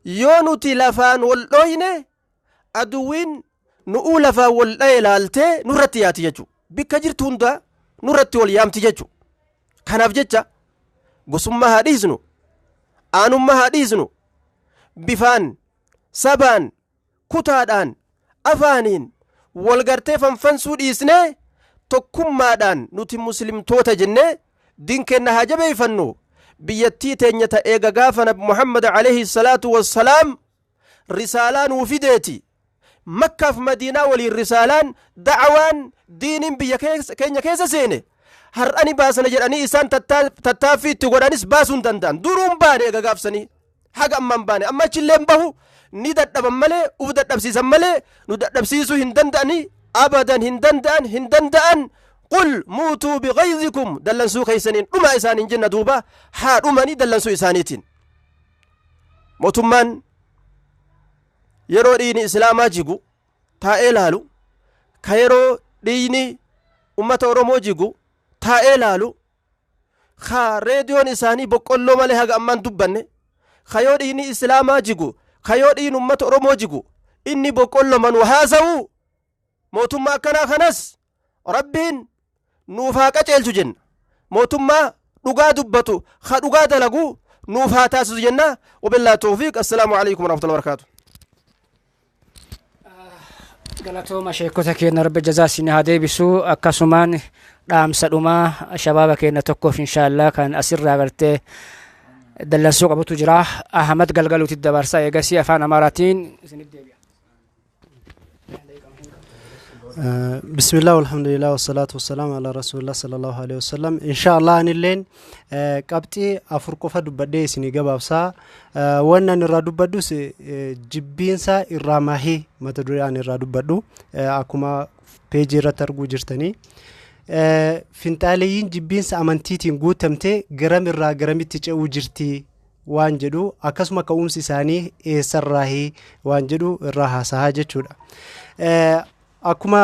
Yoo nuti lafaan wal dhooyne aduwwiin Nu'uu lafaa wal dha'e laaltee nurratti yaati jechuudha. Bikka jirtu hundaa nurratti wal yaamti jechuudha. Kanaaf jecha gosummaa haa dhiisnu, aanummaa haa dhiisnu, bifaan, sabaan, kutaadhaan, afaaniin wal gartee fanfansuu dhiisnee tokkummaadhaan nuti muslimtoota jennee diin keenna haa jabeeffannu. Biyyattii teenya ta eega gaafa Nabi Muhammad alayhi salaatu wassalaam risaalaa nuu fideeti. Makkaaf Madiinaa waliin risaalaan, da'awaan, diiniin biyya keenya keessa seene. Har'a ni baasana jedhanii isaan tattaaffii itti godhanis baasuu hin danda'an. Duruu hin baane eega gaafsanii. Haga amma hin baane. Amma achillee hin bahu, ni dadhaban malee, uf dadhabsiisan malee nu dadhabsiisuu hin danda'ani. Abadan hin danda'an, hin danda'an. Qul muutuu bighayzikum, dallansuu keessaniin dhumaa isaaniin jenna. Duuba haa dhumanii dallansuu isaaniitiin. Mootummaan yeroo dhiigni islaamaa jigu taa'ee laalu, ka yeroo dhiigni ummata Oromoo jigu taa'ee laalu, ka reediyoon isaanii boqqolloo malee haga ammaan dubbanne, ka yoo dhiigni islaamaa jigu, ka yoo dhiigni ummata Oromoo jigu inni boqqolloo manu haasa'u, mootummaa akkanaa kanas Rabbiin nuuf haa qaceelchu jenna. Mootummaa dhugaa dubbatu, ka dhugaa dalagu nuuf haa taasisu jenna. Wabillaa tawfiiq. Assalaamu alaikum warahmatullahi wabarakaatu. Galatooma sheekota keenya, Rabbi jazaa isin haa deebisu. Akkasumaan dhaamsa dhumaa shabaaba keenya tokkoof inshaallah kan asirraa gartee dallansuu qabutu jira. Ahmad Galgaluutti dabarsa, eegasii afaan Amaaraatiin isinitti deebi'a. Bismillah, alhamdulillah, wasalaatu wasalaamu ala rasulillah sallallahu alaihi wasallam. Insha Allah anilleen qabxii afur qofa dubbadhee isinii gabaabsaa. Wanni ani irraa dubbadhus jibbiinsa irraa mahii mata duree ani irraa dubbadhu akkuma peejii irratti arguu jirtanii. Finxaaleyyiin jibbiinsa amantiitiin guutamte garam irraa garamitti ce'uu jirti waan jedhu, akkasuma ka'umsi isaanii eessarraahii waan jedhu irraa haasahaa jechuudha. Akkuma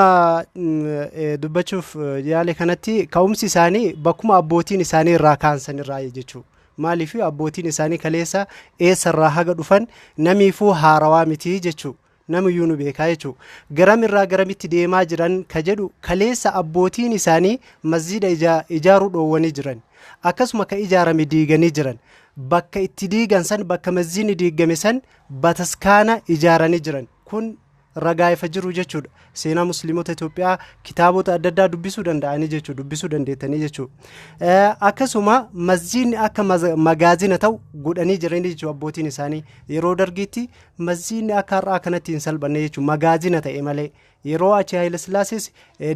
dubbachuuf yaale kanatti, ka'umsi isaanii bakkuma abbootiin isaanii irraa kaansan irraa jechuudha. Maaliif abbootiin isaanii kaleessa eessarraa haga dhufan namiifuu haarawaa miti jechuudha. Namiyyuu nu beekaa jechuudha. Garam irraa garamitti deemaa jiran ka jedhu, kaleessa abbootiin isaanii masjida ijaaruu dhoowwanii jiran. Akkasuma ka ijaarame diiganii jiran. Bakka itti diigan san, bakka masjidni diigame san bataskaana ijaaranii jiran. Kun ragaa ifa jiru jechuudha. Seenaa musliimota Itoophiyaa kitaabota adda addaa dubbisuu danda'anii jechuudha. Dubbisuu dandeettanii jechuudha. Akkasuma masjidni akka magaazina ta'u godhanii jiranii jechuudha abbootiin isaanii. Yeroo dargiitti masjidni akka har'aa kanatti hin salphanne jechuudha. Magaazina ta'e malee. Yeroo achi Haayilesillaasees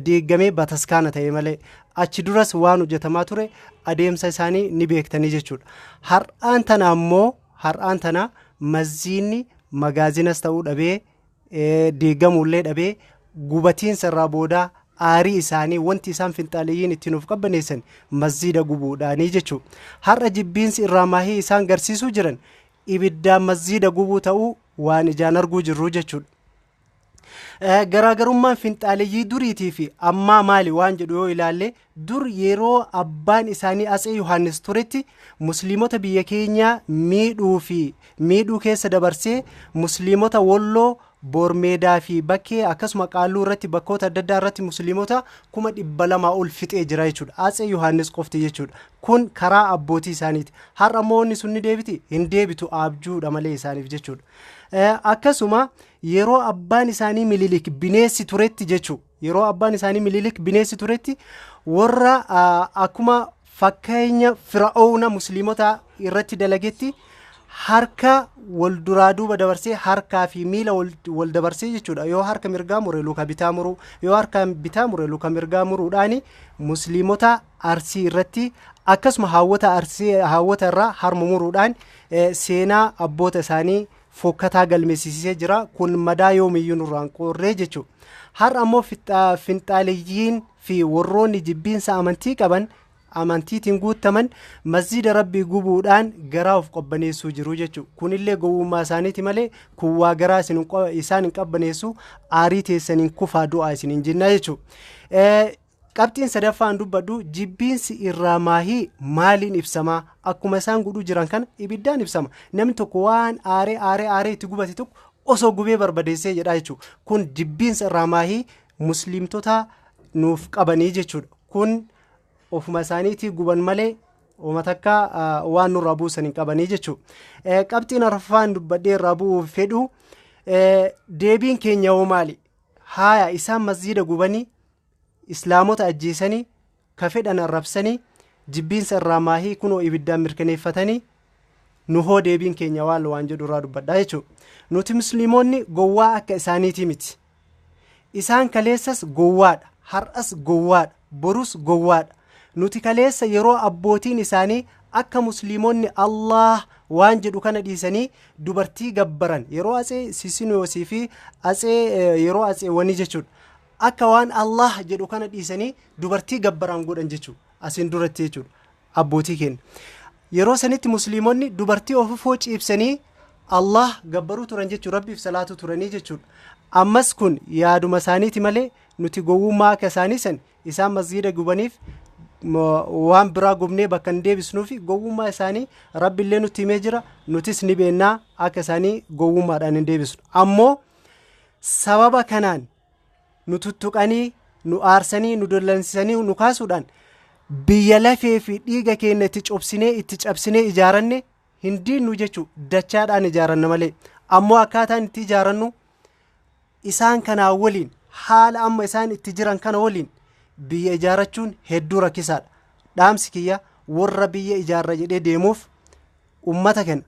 diigamee bataskaana ta'e malee, achi duras waan hojjetamaa ture adeemsa isaanii ni beektanii jechuudha. Har'aan tana ammoo, har'aan tana masjidni magaazinas ta'uu dhabee, diigamuullee dhabee, gubatiinsa irraa boodaa aarii isaanii wanti isaan finxaaleyyiin ittiin of qabbaneessan masjiida gubuudhaanii jechuudha. Har'a jibbiinsi irraa maahii isaan garsiisuu jiran ibiddaan masjiida gubuu ta'uu waan ijaan arguu jirru jechuudha. Garaagarummaan finxaaleyyii duriitii fi ammaa maali waan jedhu yoo ilaalle, dur yeroo abbaan isaanii Atsee Yohaannis turetti musliimota biyya keenyaa miidhuu fi miidhuu keessa dabarsee musliimota Wolloo, Boormeedaa fi bakkee akkasuma Qaalluu irratti, bakkoota adda addaa irratti musliimota 200,000 ol fixee jira jechuudha. Atsee Yohaannis qofti jechuudha. Kun karaa abbootii isaaniiti. Har'a immoo wanni sun ni deebiti? Hin deebitu, abjuudha malee isaaniif jechuudha. Akkasuma yeroo abbaan isaanii Mililik bineessi turetti jechuudha. Yeroo abbaan isaanii Mililik bineessi turetti warra akkuma fakkeenya Fir'aawna musliimota irratti dalagetti harka wal duraa duuba dabarsee, harkaa fi miila wal dabarsee jechuudha. Yoo harka mirgaa mure luka bitaa muruu, yoo harka bitaa mure luka mirgaa muruudhaani musliimota Arsii irratti, akkasuma haawwota Arsii, haawwota irraa harma muruudhaan seenaa abboota isaanii fokkataa galmeessisee jira. Kun madaa yoomiyyuu nurraan qoorree jechuudha. Har'a ammoo finxaaleyyiin fi warroonni jibbiinsa amantii qaban, amantiitiin guuttaman, masjiida Rabbii gubuudhaan garaa of qabbaneessuu jiru jechuudha. Kunillee gowwummaa isaaniiti malee kun waa garaa isaan hin qabbaneessu, aarii teessaniin kufaa du'aa isin hin jenna jechuudha. Qabxiin sadaffaan dubbadhu, jibbiinsi irraa maahii maaliin ibsama? Akkuma isaan godhuu jiran kana ibiddaan ibsama. Namni tokko waan aaree aaree aaree itti gubate tokko osoo gubee barbadeessee jedha jechuudha. Kun jibbiinsa irraa maahii musliimtota nuuf qabanii jechuudha. Kun ofuma isaaniitii guban malee uma takka waan nurraa buusan hin qabanii jechuudha. Qabxiin arfaffaan dubbadhee irraa bu'uuf fedhu, deebiin keenya hoo maali? Haaya, isaan masjiida gubanii, islaamota ajjeesanii, ka fedhan arrabsanii, jibbiinsa irraa maahii kunoo ibiddaan mirkaneeffatanii, nu hoo deebiin keenya waan jedhu irraa dubbadhaa jechuudha. Nuti musliimonni gowwaa akka isaaniitii miti. Isaan kaleessas gowwaadha, har'as gowwaadha, borus gowwaadha. Nuti kaleessa yeroo abbootiin isaanii akka musliimonni Allah waan jedhu kana dhiisanii dubartii gabbaran, yeroo atsee Sisinoosii fi atsee yeroo atseewwanii jechuudha. Akka waan Allah jedhu kana dhiisanii dubartii gabbaran godhan jechuudha. Asiin duratti jechuudha abbootii keenya. Yeroo sanitti musliimonni dubartii ofifoo ciibsanii Allah gabbaruu turan jechuudha, Rabbiif salaatu turanii jechuudha. Ammas kun yaaduma isaaniiti malee nuti gowwummaa akka isaanii san isaan masgiida gubaniif waan biraa gubnee bakka hin deebisnuufi gowwummaa isaanii Rabbiillee nutti himee jira, nutis ni beennaa, akka isaanii gowwummaadhaan hin deebisnu. Ammoo sababa kanaan nu tuttuqanii, nu aarsanii, nu dollansisanii nu kaasuudhaan biyya lafee fi dhiiga keenya itti cobsinee itti cabsinee ijaaranne hin diinnu jechuu, dachaadhaan ijaaranna malee. Ammoo akkaataan itti ijaarannu isaan kanaa waliin, haala amma isaan itti jiran kana waliin biyya ijaarrachuun hedduu rakkisaadha. Dhaamsi kiyya warra biyya ijaarra jedhee deemuuf, ummata kana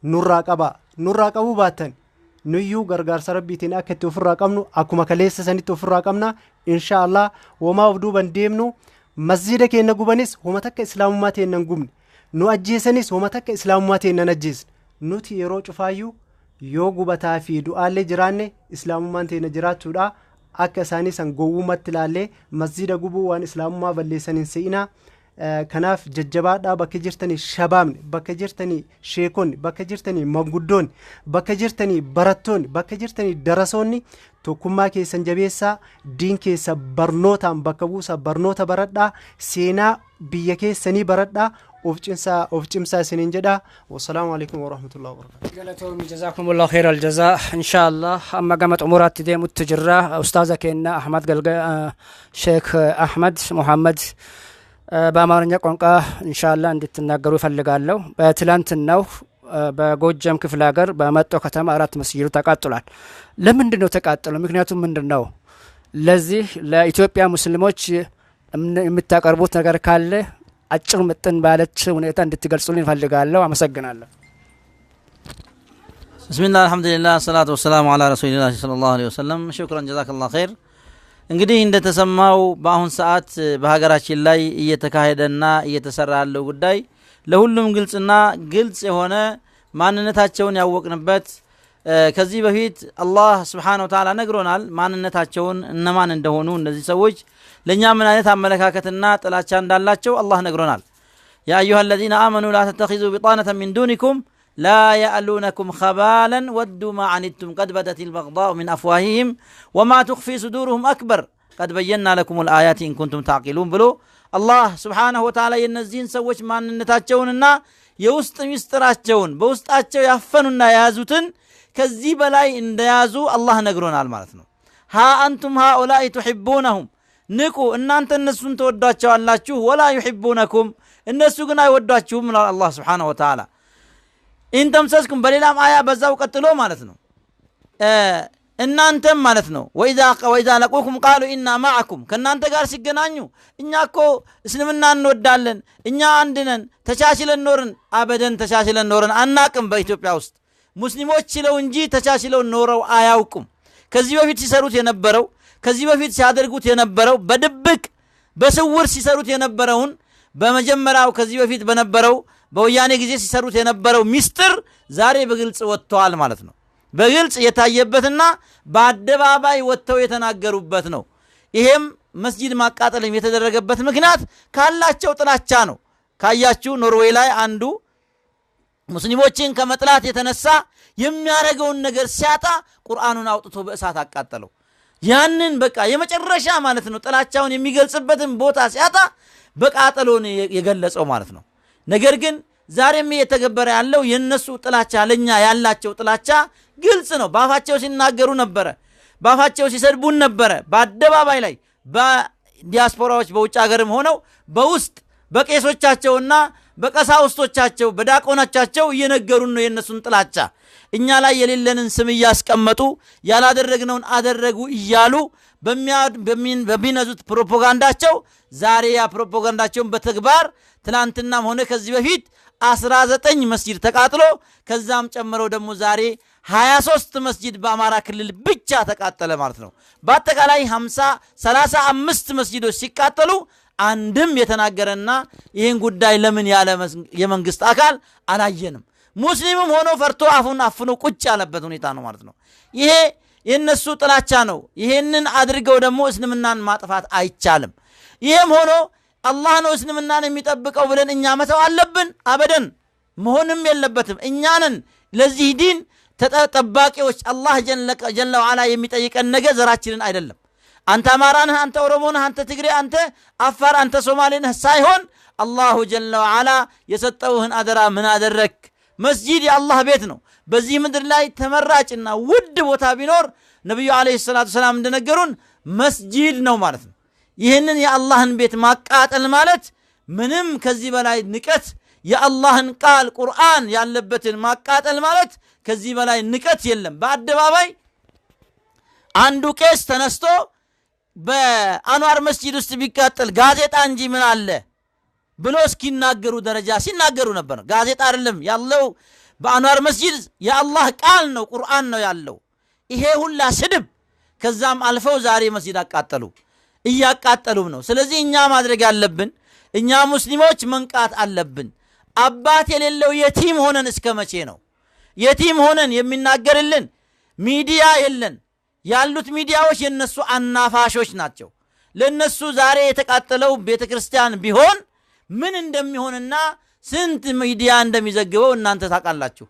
nurraa qabaa. Nurraa qabuu baattan nuyyuu gargaarsa Rabbiitiin akka itti ofirraa qabnu akkuma kaleessa sanitti ofirraa qabna, insha Allah. Womaa of duuban deemnu. Masjiida keenya gubanis homa takka islaamummaa teenya hin gubne, nu ajjeesanis homa takka islaamummaa teenya hin ajjeesne. Nuti yeroo cufaayyuu yoo gubataa fi du'aallee jiraanne islaamummaan teenya jiraachuudha. Akka isaanii san gowwummaatti ilaallee masjiida gubuu waan islaamummaa balleessan hin se'inaa. Kanaaf jajjabaadhaa bakka jirtanii shabaabni, bakka jirtanii sheekonni, bakka jirtanii manguddoonni, bakka jirtanii barattoonni, bakka jirtanii darasoonni, tokkummaa keessan jabeessaa, diin keessa barnootaan bakka buusaa, barnoota baradhaa, seenaa biyya keessanii baradhaa, of cimsaa, of cimsaa isiniin jedha. Wassalaamu alaikum warahmatullahi wabarakatuh. Galatoomi, jazakumullahu khairal jazaa. Inshaallah amma gama xumuraatti deemutti jirra. Ustaaza keenya Ahmad Galga, Sheek Ahmad Muhammad, በአማርኛ ቋንቋ ኢንሻአላህ እንድትናገሩ እፈልጋለሁ። በትላንትናው በጎጃም ክፍለ ሀገር በመጦ ከተማ አራት መስጊዱ ተቃጥሏል። ለምንድን ነው ተቃጠለው? ምክንያቱም ምንድን ነው? ለዚህ ለኢትዮጵያ ሙስሊሞች የምታቀርቡት ነገር ካለ አጭር ምጥን ባለች ሁኔታ እንድትገልጹልኝ እፈልጋለሁ። አመሰግናለሁ። بسم الله، الحمد لله، الصلاة والسلام على رسول الله صلى الله عليه وسلم። شكرا، جزاك الله خير። እንግዲህ እንደተሰማው በአሁን ሰዓት በሀገራችን ላይ እየተካሄደና እየተሰራ ያለው ጉዳይ ለሁሉም ግልጽና ግልጽ የሆነ ማንነታቸውን ያወቅንበት፣ ከዚህ በፊት አላህ ስብሓነ ወተዓላ ነግሮናል ማንነታቸውን፣ እነማን እንደሆኑ፣ እነዚህ ሰዎች ለእኛ ምን አይነት አመለካከትና ጥላቻ እንዳላቸው አላህ ነግሮናል። يا أيها الذين آمنوا لا تتخذوا بطانة من دونكم لا يألونكم خبالا ودوا ما عنتم قد بدت البغضاء من أفواههم وما تخفي صدورهم أكبر قد بينا لكم الآيات إن كنتم تعقلون ብሎ አላህ ስብሓነሁ ወተዓላ የእነዚህን ሰዎች ማንነታቸውንና የውስጥ ሚስጥራቸውን በውስጣቸው ያፈኑና የያዙትን ከዚህ በላይ እንደያዙ አላህ ነግሮናል ማለት ነው። ها أنتم هؤلاء تحبونهم፣ ንቁ፣ እናንተ እነሱን ትወዷቸዋላችሁ፣ ولا يحبونكم፣ እነሱ ግን አይወዷችሁም ብሏል አላህ ስብሓነሁ ወተዓላ። إن تمسسكم፣ በሌላም አያ በዛው ቀጥሎ ማለት ነው፣ እናንተም ማለት ነው وإذا لقوكم قالوا إنا معكم፣ ከእናንተ ጋር ሲገናኙ እኛ እኮ እስልምና እንወዳለን፣ እኛ አንድ ነን፣ ተቻችለን ኖርን። አበደን ተቻችለን ኖረን አናቅም። በኢትዮጵያ ውስጥ ሙስሊሞች ችለው እንጂ ተቻችለው ኖረው አያውቁም። ከዚህ በፊት ሲሰሩት የነበረው፣ ከዚህ በፊት ሲያደርጉት የነበረው፣ በድብቅ በስውር ሲሰሩት የነበረውን፣ በመጀመሪያው ከዚህ በፊት በነበረው በወያኔ ጊዜ ሲሰሩት የነበረው ሚስጥር ዛሬ በግልጽ ወጥተዋል ማለት ነው። በግልጽ የታየበትና በአደባባይ ወጥተው የተናገሩበት ነው። ይሄም መስጂድ ማቃጠልም የተደረገበት ምክንያት ካላቸው ጥላቻ ነው። ካያችሁ ኖርዌይ ላይ አንዱ ሙስሊሞችን ከመጥላት የተነሳ የሚያደርገውን ነገር ሲያጣ ቁርአኑን አውጥቶ በእሳት አቃጠለው። ያንን በቃ የመጨረሻ ማለት ነው፣ ጥላቻውን የሚገልጽበትን ቦታ ሲያጣ በቃጠሎ ነው የገለጸው ማለት ነው። ነገር ግን ዛሬም እየተገበረ ያለው የነሱ ጥላቻ ለኛ ያላቸው ጥላቻ ግልጽ ነው። በአፋቸው ሲናገሩ ነበረ፣ በአፋቸው ሲሰድቡን ነበረ። በአደባባይ ላይ በዲያስፖራዎች በውጭ ሀገርም ሆነው በውስጥ በቄሶቻቸውና በቀሳውስቶቻቸው በዳቆኖቻቸው እየነገሩን ነው የእነሱን ጥላቻ። እኛ ላይ የሌለንን ስም እያስቀመጡ ያላደረግነውን አደረጉ እያሉ በሚነዙት ፕሮፓጋንዳቸው ዛሬ ያ ፕሮፓጋንዳቸውን በተግባር ትናንትናም ሆነ ከዚህ በፊት 19 መስጂድ ተቃጥሎ ከዛም ጨምረው ደግሞ ዛሬ 23 መስጂድ በአማራ ክልል ብቻ ተቃጠለ ማለት ነው። በአጠቃላይ 50 35 መስጂዶች ሲቃጠሉ አንድም የተናገረና ይህን ጉዳይ ለምን ያለ የመንግስት አካል አላየንም። ሙስሊምም ሆኖ ፈርቶ አፉን አፍኖ ቁጭ ያለበት ሁኔታ ነው ማለት ነው። ይሄ የነሱ ጥላቻ ነው። ይሄንን አድርገው ደግሞ እስልምናን ማጥፋት አይቻልም። ይሄም ሆኖ አላህ ነው እስልምናን የሚጠብቀው ብለን እኛ መተው አለብን? አበደን መሆንም የለበትም። እኛንን ለዚህ ዲን ተጠባቂዎች። አላህ ጀለ ወዓላ የሚጠይቀን ነገር ዘራችንን አይደለም። አንተ አማራ ነህ፣ አንተ ኦሮሞ ነህ፣ አንተ ትግሬ፣ አንተ አፋር፣ አንተ ሶማሌ ነህ ሳይሆን አላሁ ጀለ ወዓላ የሰጠውህን አደራ ምን አደረክ? መስጂድ የአላህ ቤት ነው። በዚህ ምድር ላይ ተመራጭና ውድ ቦታ ቢኖር ነቢዩ ዓለይሂ ሰላቱ ሰላም እንደነገሩን መስጂድ ነው ማለት ነው። ይህንን የአላህን ቤት ማቃጠል ማለት ምንም ከዚህ በላይ ንቀት፣ የአላህን ቃል ቁርአን ያለበትን ማቃጠል ማለት ከዚህ በላይ ንቀት የለም። በአደባባይ አንዱ ቄስ ተነስቶ በአንዋር መስጂድ ውስጥ ቢቃጠል ጋዜጣ እንጂ ምን አለ ብሎ እስኪናገሩ ደረጃ ሲናገሩ ነበር። ጋዜጣ አይደለም ያለው በአንዋር መስጂድ የአላህ ቃል ነው፣ ቁርአን ነው ያለው። ይሄ ሁላ ስድብ፣ ከዛም አልፈው ዛሬ መስጂድ አቃጠሉ፣ እያቃጠሉም ነው። ስለዚህ እኛ ማድረግ ያለብን እኛ ሙስሊሞች መንቃት አለብን። አባት የሌለው የቲም ሆነን እስከ መቼ ነው? የቲም ሆነን የሚናገርልን ሚዲያ የለን። ያሉት ሚዲያዎች የነሱ አናፋሾች ናቸው። ለነሱ ዛሬ የተቃጠለው ቤተ ክርስቲያን ቢሆን ምን እንደሚሆንና ስንት ሚዲያ እንደሚዘግበው እናንተ ታውቃላችሁ።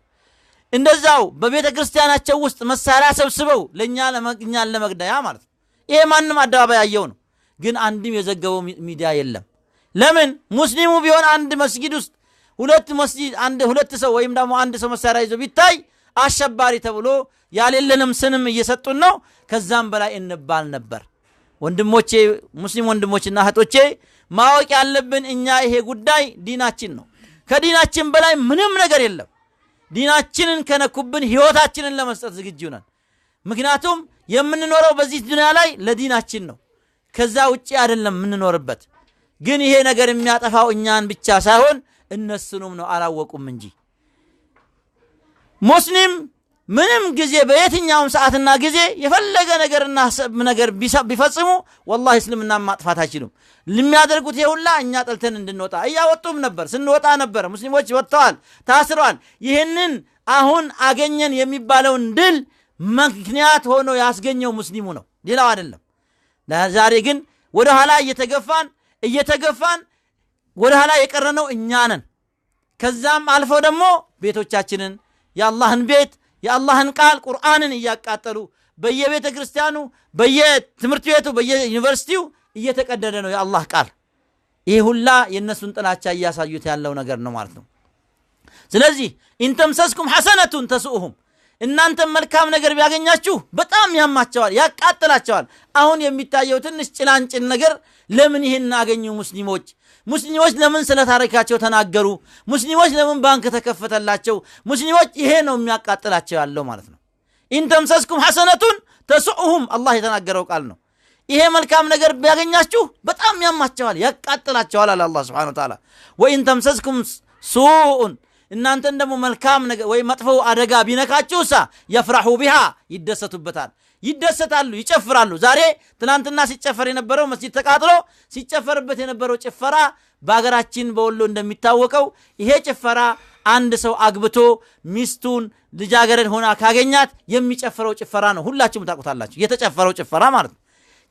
እንደዛው በቤተ ክርስቲያናቸው ውስጥ መሳሪያ ሰብስበው ለኛ እኛን ለመግደያ ማለት ነው። ይሄ ማንም አደባባይ ያየው ነው። ግን አንድም የዘገበው ሚዲያ የለም። ለምን? ሙስሊሙ ቢሆን አንድ መስጊድ ውስጥ ሁለት መስጊድ አንድ ሁለት ሰው ወይም ደግሞ አንድ ሰው መሳሪያ ይዞ ቢታይ አሸባሪ ተብሎ ያሌለንም ስንም እየሰጡን ነው። ከዛም በላይ እንባል ነበር። ወንድሞቼ፣ ሙስሊም ወንድሞችና እህቶቼ ማወቅ ያለብን እኛ ይሄ ጉዳይ ዲናችን ነው። ከዲናችን በላይ ምንም ነገር የለም። ዲናችንን ከነኩብን ህይወታችንን ለመስጠት ዝግጁ ነን። ምክንያቱም የምንኖረው በዚህ ዱንያ ላይ ለዲናችን ነው። ከዛ ውጪ አይደለም የምንኖርበት። ግን ይሄ ነገር የሚያጠፋው እኛን ብቻ ሳይሆን እነሱንም ነው፣ አላወቁም እንጂ። ሙስሊም ምንም ጊዜ በየትኛውም ሰዓትና ጊዜ የፈለገ ነገርና ነገር ቢፈጽሙ ወላሂ እስልምናን ማጥፋት አይችሉም። የሚያደርጉት ይሄ ሁላ እኛ ጠልተን እንድንወጣ እያወጡም ነበር፣ ስንወጣ ነበር። ሙስሊሞች ወጥተዋል፣ ታስረዋል። ይህንን አሁን አገኘን የሚባለውን ድል ምክንያት ሆኖ ያስገኘው ሙስሊሙ ነው፣ ሌላው አይደለም። ዛሬ ግን ወደ ኋላ እየተገፋን እየተገፋን ወደ ኋላ የቀረነው እኛ ነን። ከዛም አልፈው ደግሞ ቤቶቻችንን የአላህን ቤት የአላህን ቃል ቁርአንን እያቃጠሉ በየቤተ ክርስቲያኑ በየትምህርት ቤቱ በየዩኒቨርሲቲው እየተቀደደ ነው የአላህ ቃል። ይሄ ሁላ የእነሱን ጥላቻ እያሳዩት ያለው ነገር ነው ማለት ነው። ስለዚህ إن تمسسكم حسنة تسؤهم እናንተም መልካም ነገር ቢያገኛችሁ በጣም ያማቸዋል፣ ያቃጥላቸዋል። አሁን የሚታየው ትንሽ ጭላንጭል ነገር ለምን ይህን አገኙ ሙስሊሞች? ሙስሊሞች ለምን ስለ ታሪካቸው ተናገሩ? ሙስሊሞች ለምን ባንክ ተከፈተላቸው? ሙስሊሞች ይሄ ነው የሚያቃጥላቸው ያለው ማለት ነው። إن تمسسكم حسنة تسؤهم አላህ የተናገረው ቃል ነው። ይሄ መልካም ነገር ቢያገኛችሁ በጣም ያማቸዋል፣ ያቃጥላቸዋል አለ አላህ سبحانه وتعالى። وإن تمسسكم سوء እናንተን ደግሞ መልካም ነገር ወይ መጥፎ አደጋ ቢነካችሁሳ يفرحوا بها ይደሰቱበታል፣ ይደሰታሉ፣ ይጨፍራሉ። ዛሬ ትናንትና ሲጨፈር የነበረው መስጂድ ተቃጥሎ ሲጨፈርበት የነበረው ጭፈራ በሀገራችን በወሎ እንደሚታወቀው ይሄ ጭፈራ አንድ ሰው አግብቶ ሚስቱን ልጃገረድ ሆና ካገኛት የሚጨፍረው ጭፈራ ነው። ሁላችሁም ታውቁታላችሁ። የተጨፈረው ጭፈራ ማለት ነው።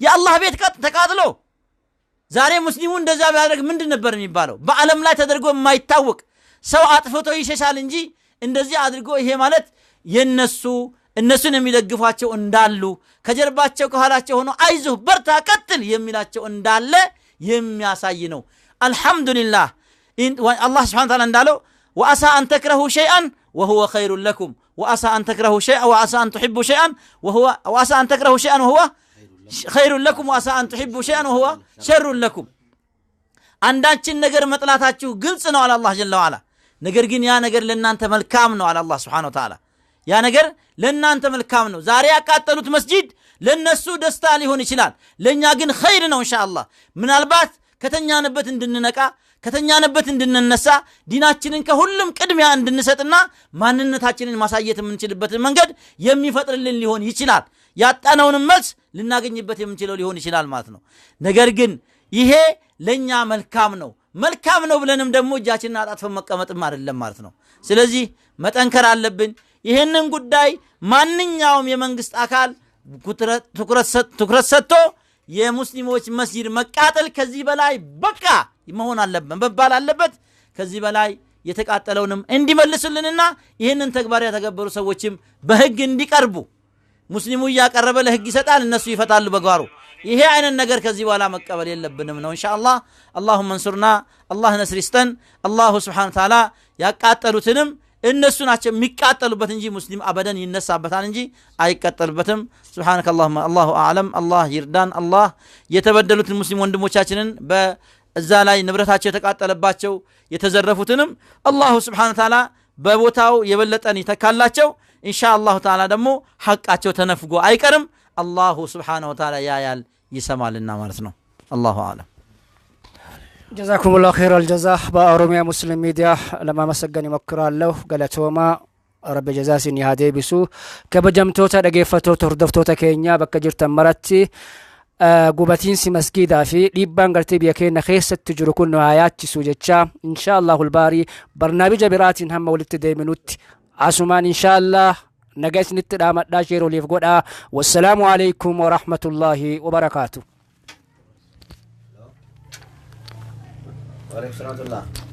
የአላህ ቤት ተቃጥሎ ዛሬ ሙስሊሙ እንደዛ ቢያደርግ ምንድን ነበር የሚባለው? በዓለም ላይ ተደርጎ የማይታወቅ ሰው አጥፍቶ ይሸሻል እንጂ እንደዚህ አድርጎ ይሄ ማለት የነሱ እነሱን የሚደግፏቸው እንዳሉ ከጀርባቸው ከኋላቸው ሆኖ አይዞህ በርታ ቀጥል የሚላቸው እንዳለ የሚያሳይ ነው። አልሐምዱሊላህ አላህ ስብሐነ ወተዓላ እንዳለው وعسى أن تكرهوا شيئا وهو خير لكم وعسى أن تكرهوا شيئا وعسى أن تحبوا شيئا وهو وعسى أن تكرهوا شيئا وهو خير لكم وعسى أن تحبوا شيئا وهو شر لكم። አንዳችን ነገር መጥላታችሁ ግልጽ ነው አለ አላህ ጀለ ወዓላ። ነገር ግን ያ ነገር ለእናንተ መልካም ነው አለ አላህ ስብሓነሁ ወተዓላ። ያ ነገር ለእናንተ መልካም ነው። ዛሬ ያቃጠሉት መስጂድ ለነሱ ደስታ ሊሆን ይችላል፣ ለእኛ ግን ኸይር ነው ኢንሻአላህ። ምናልባት ከተኛንበት እንድንነቃ፣ ከተኛንበት እንድንነሳ፣ ዲናችንን ከሁሉም ቅድሚያ እንድንሰጥና ማንነታችንን ማሳየት የምንችልበትን መንገድ የሚፈጥርልን ሊሆን ይችላል። ያጣነውንም መልስ ልናገኝበት የምንችለው ሊሆን ይችላል ማለት ነው። ነገር ግን ይሄ ለእኛ መልካም ነው፣ መልካም ነው ብለንም ደግሞ እጃችንን አጣጥፈን መቀመጥም አይደለም ማለት ነው። ስለዚህ መጠንከር አለብን። ይህንን ጉዳይ ማንኛውም የመንግስት አካል ትኩረት ሰጥቶ የሙስሊሞች መስጂድ መቃጠል ከዚህ በላይ በቃ መሆን አለበት መባል አለበት። ከዚህ በላይ የተቃጠለውንም እንዲመልሱልንና ይህንን ተግባር ያተገበሩ ሰዎችም በህግ እንዲቀርቡ፣ ሙስሊሙ እያቀረበ ለህግ ይሰጣል፣ እነሱ ይፈታሉ በጓሮ። ይሄ አይነት ነገር ከዚህ በኋላ መቀበል የለብንም ነው ኢንሻአላህ። አላሁመ እንሱርና፣ አላህ ነስር ይስጠን። አላሁ ስብሓነ ወተዓላ ያቃጠሉትንም እነሱ ናቸው የሚቃጠሉበት እንጂ ሙስሊም አበደን ይነሳበታል እንጂ አይቀጠልበትም። ሱብሓነከ አላሁመ አላሁ አዕለም። አላህ ይርዳን። አላህ የተበደሉትን ሙስሊም ወንድሞቻችንን፣ በእዛ ላይ ንብረታቸው የተቃጠለባቸው፣ የተዘረፉትንም አላሁ ስብሓነ ወተዓላ በቦታው የበለጠን ይተካላቸው። ኢንሻ አላሁ ተዓላ ደግሞ ሐቃቸው ተነፍጎ አይቀርም። አላሁ ስብሓነሁ ወተዓላ ያያል ይሰማልና ማለት ነው። አላሁ አዕለም። ጀዛኩሙላሁ ኸይረል ጀዛ። በኦሮሚያ ሙስሊም ሚዲያ ለማመሰገን ይሞክራለሁ። Galatoomaa፣ Rabbi jazaa isin haa deebisu. Kabajamtoota dhageeffattoota, hordoftoota keenya bakka jirtan maratti, gubatiinsi masgiidaa fi dhiibbaan gartee biyya keenya keessatti jiru kun nu haa yaachisu jecha, insha Allahul baarii barnaamija biraatiin hamma walitti deeminutti asumaan insha Allah nagaa isinitti dhaamadhaa, share waliif godhaa. Wassalaamu alaikum warahmatullaahi wabarakaatu. وعليكم السلام ورحمة الله.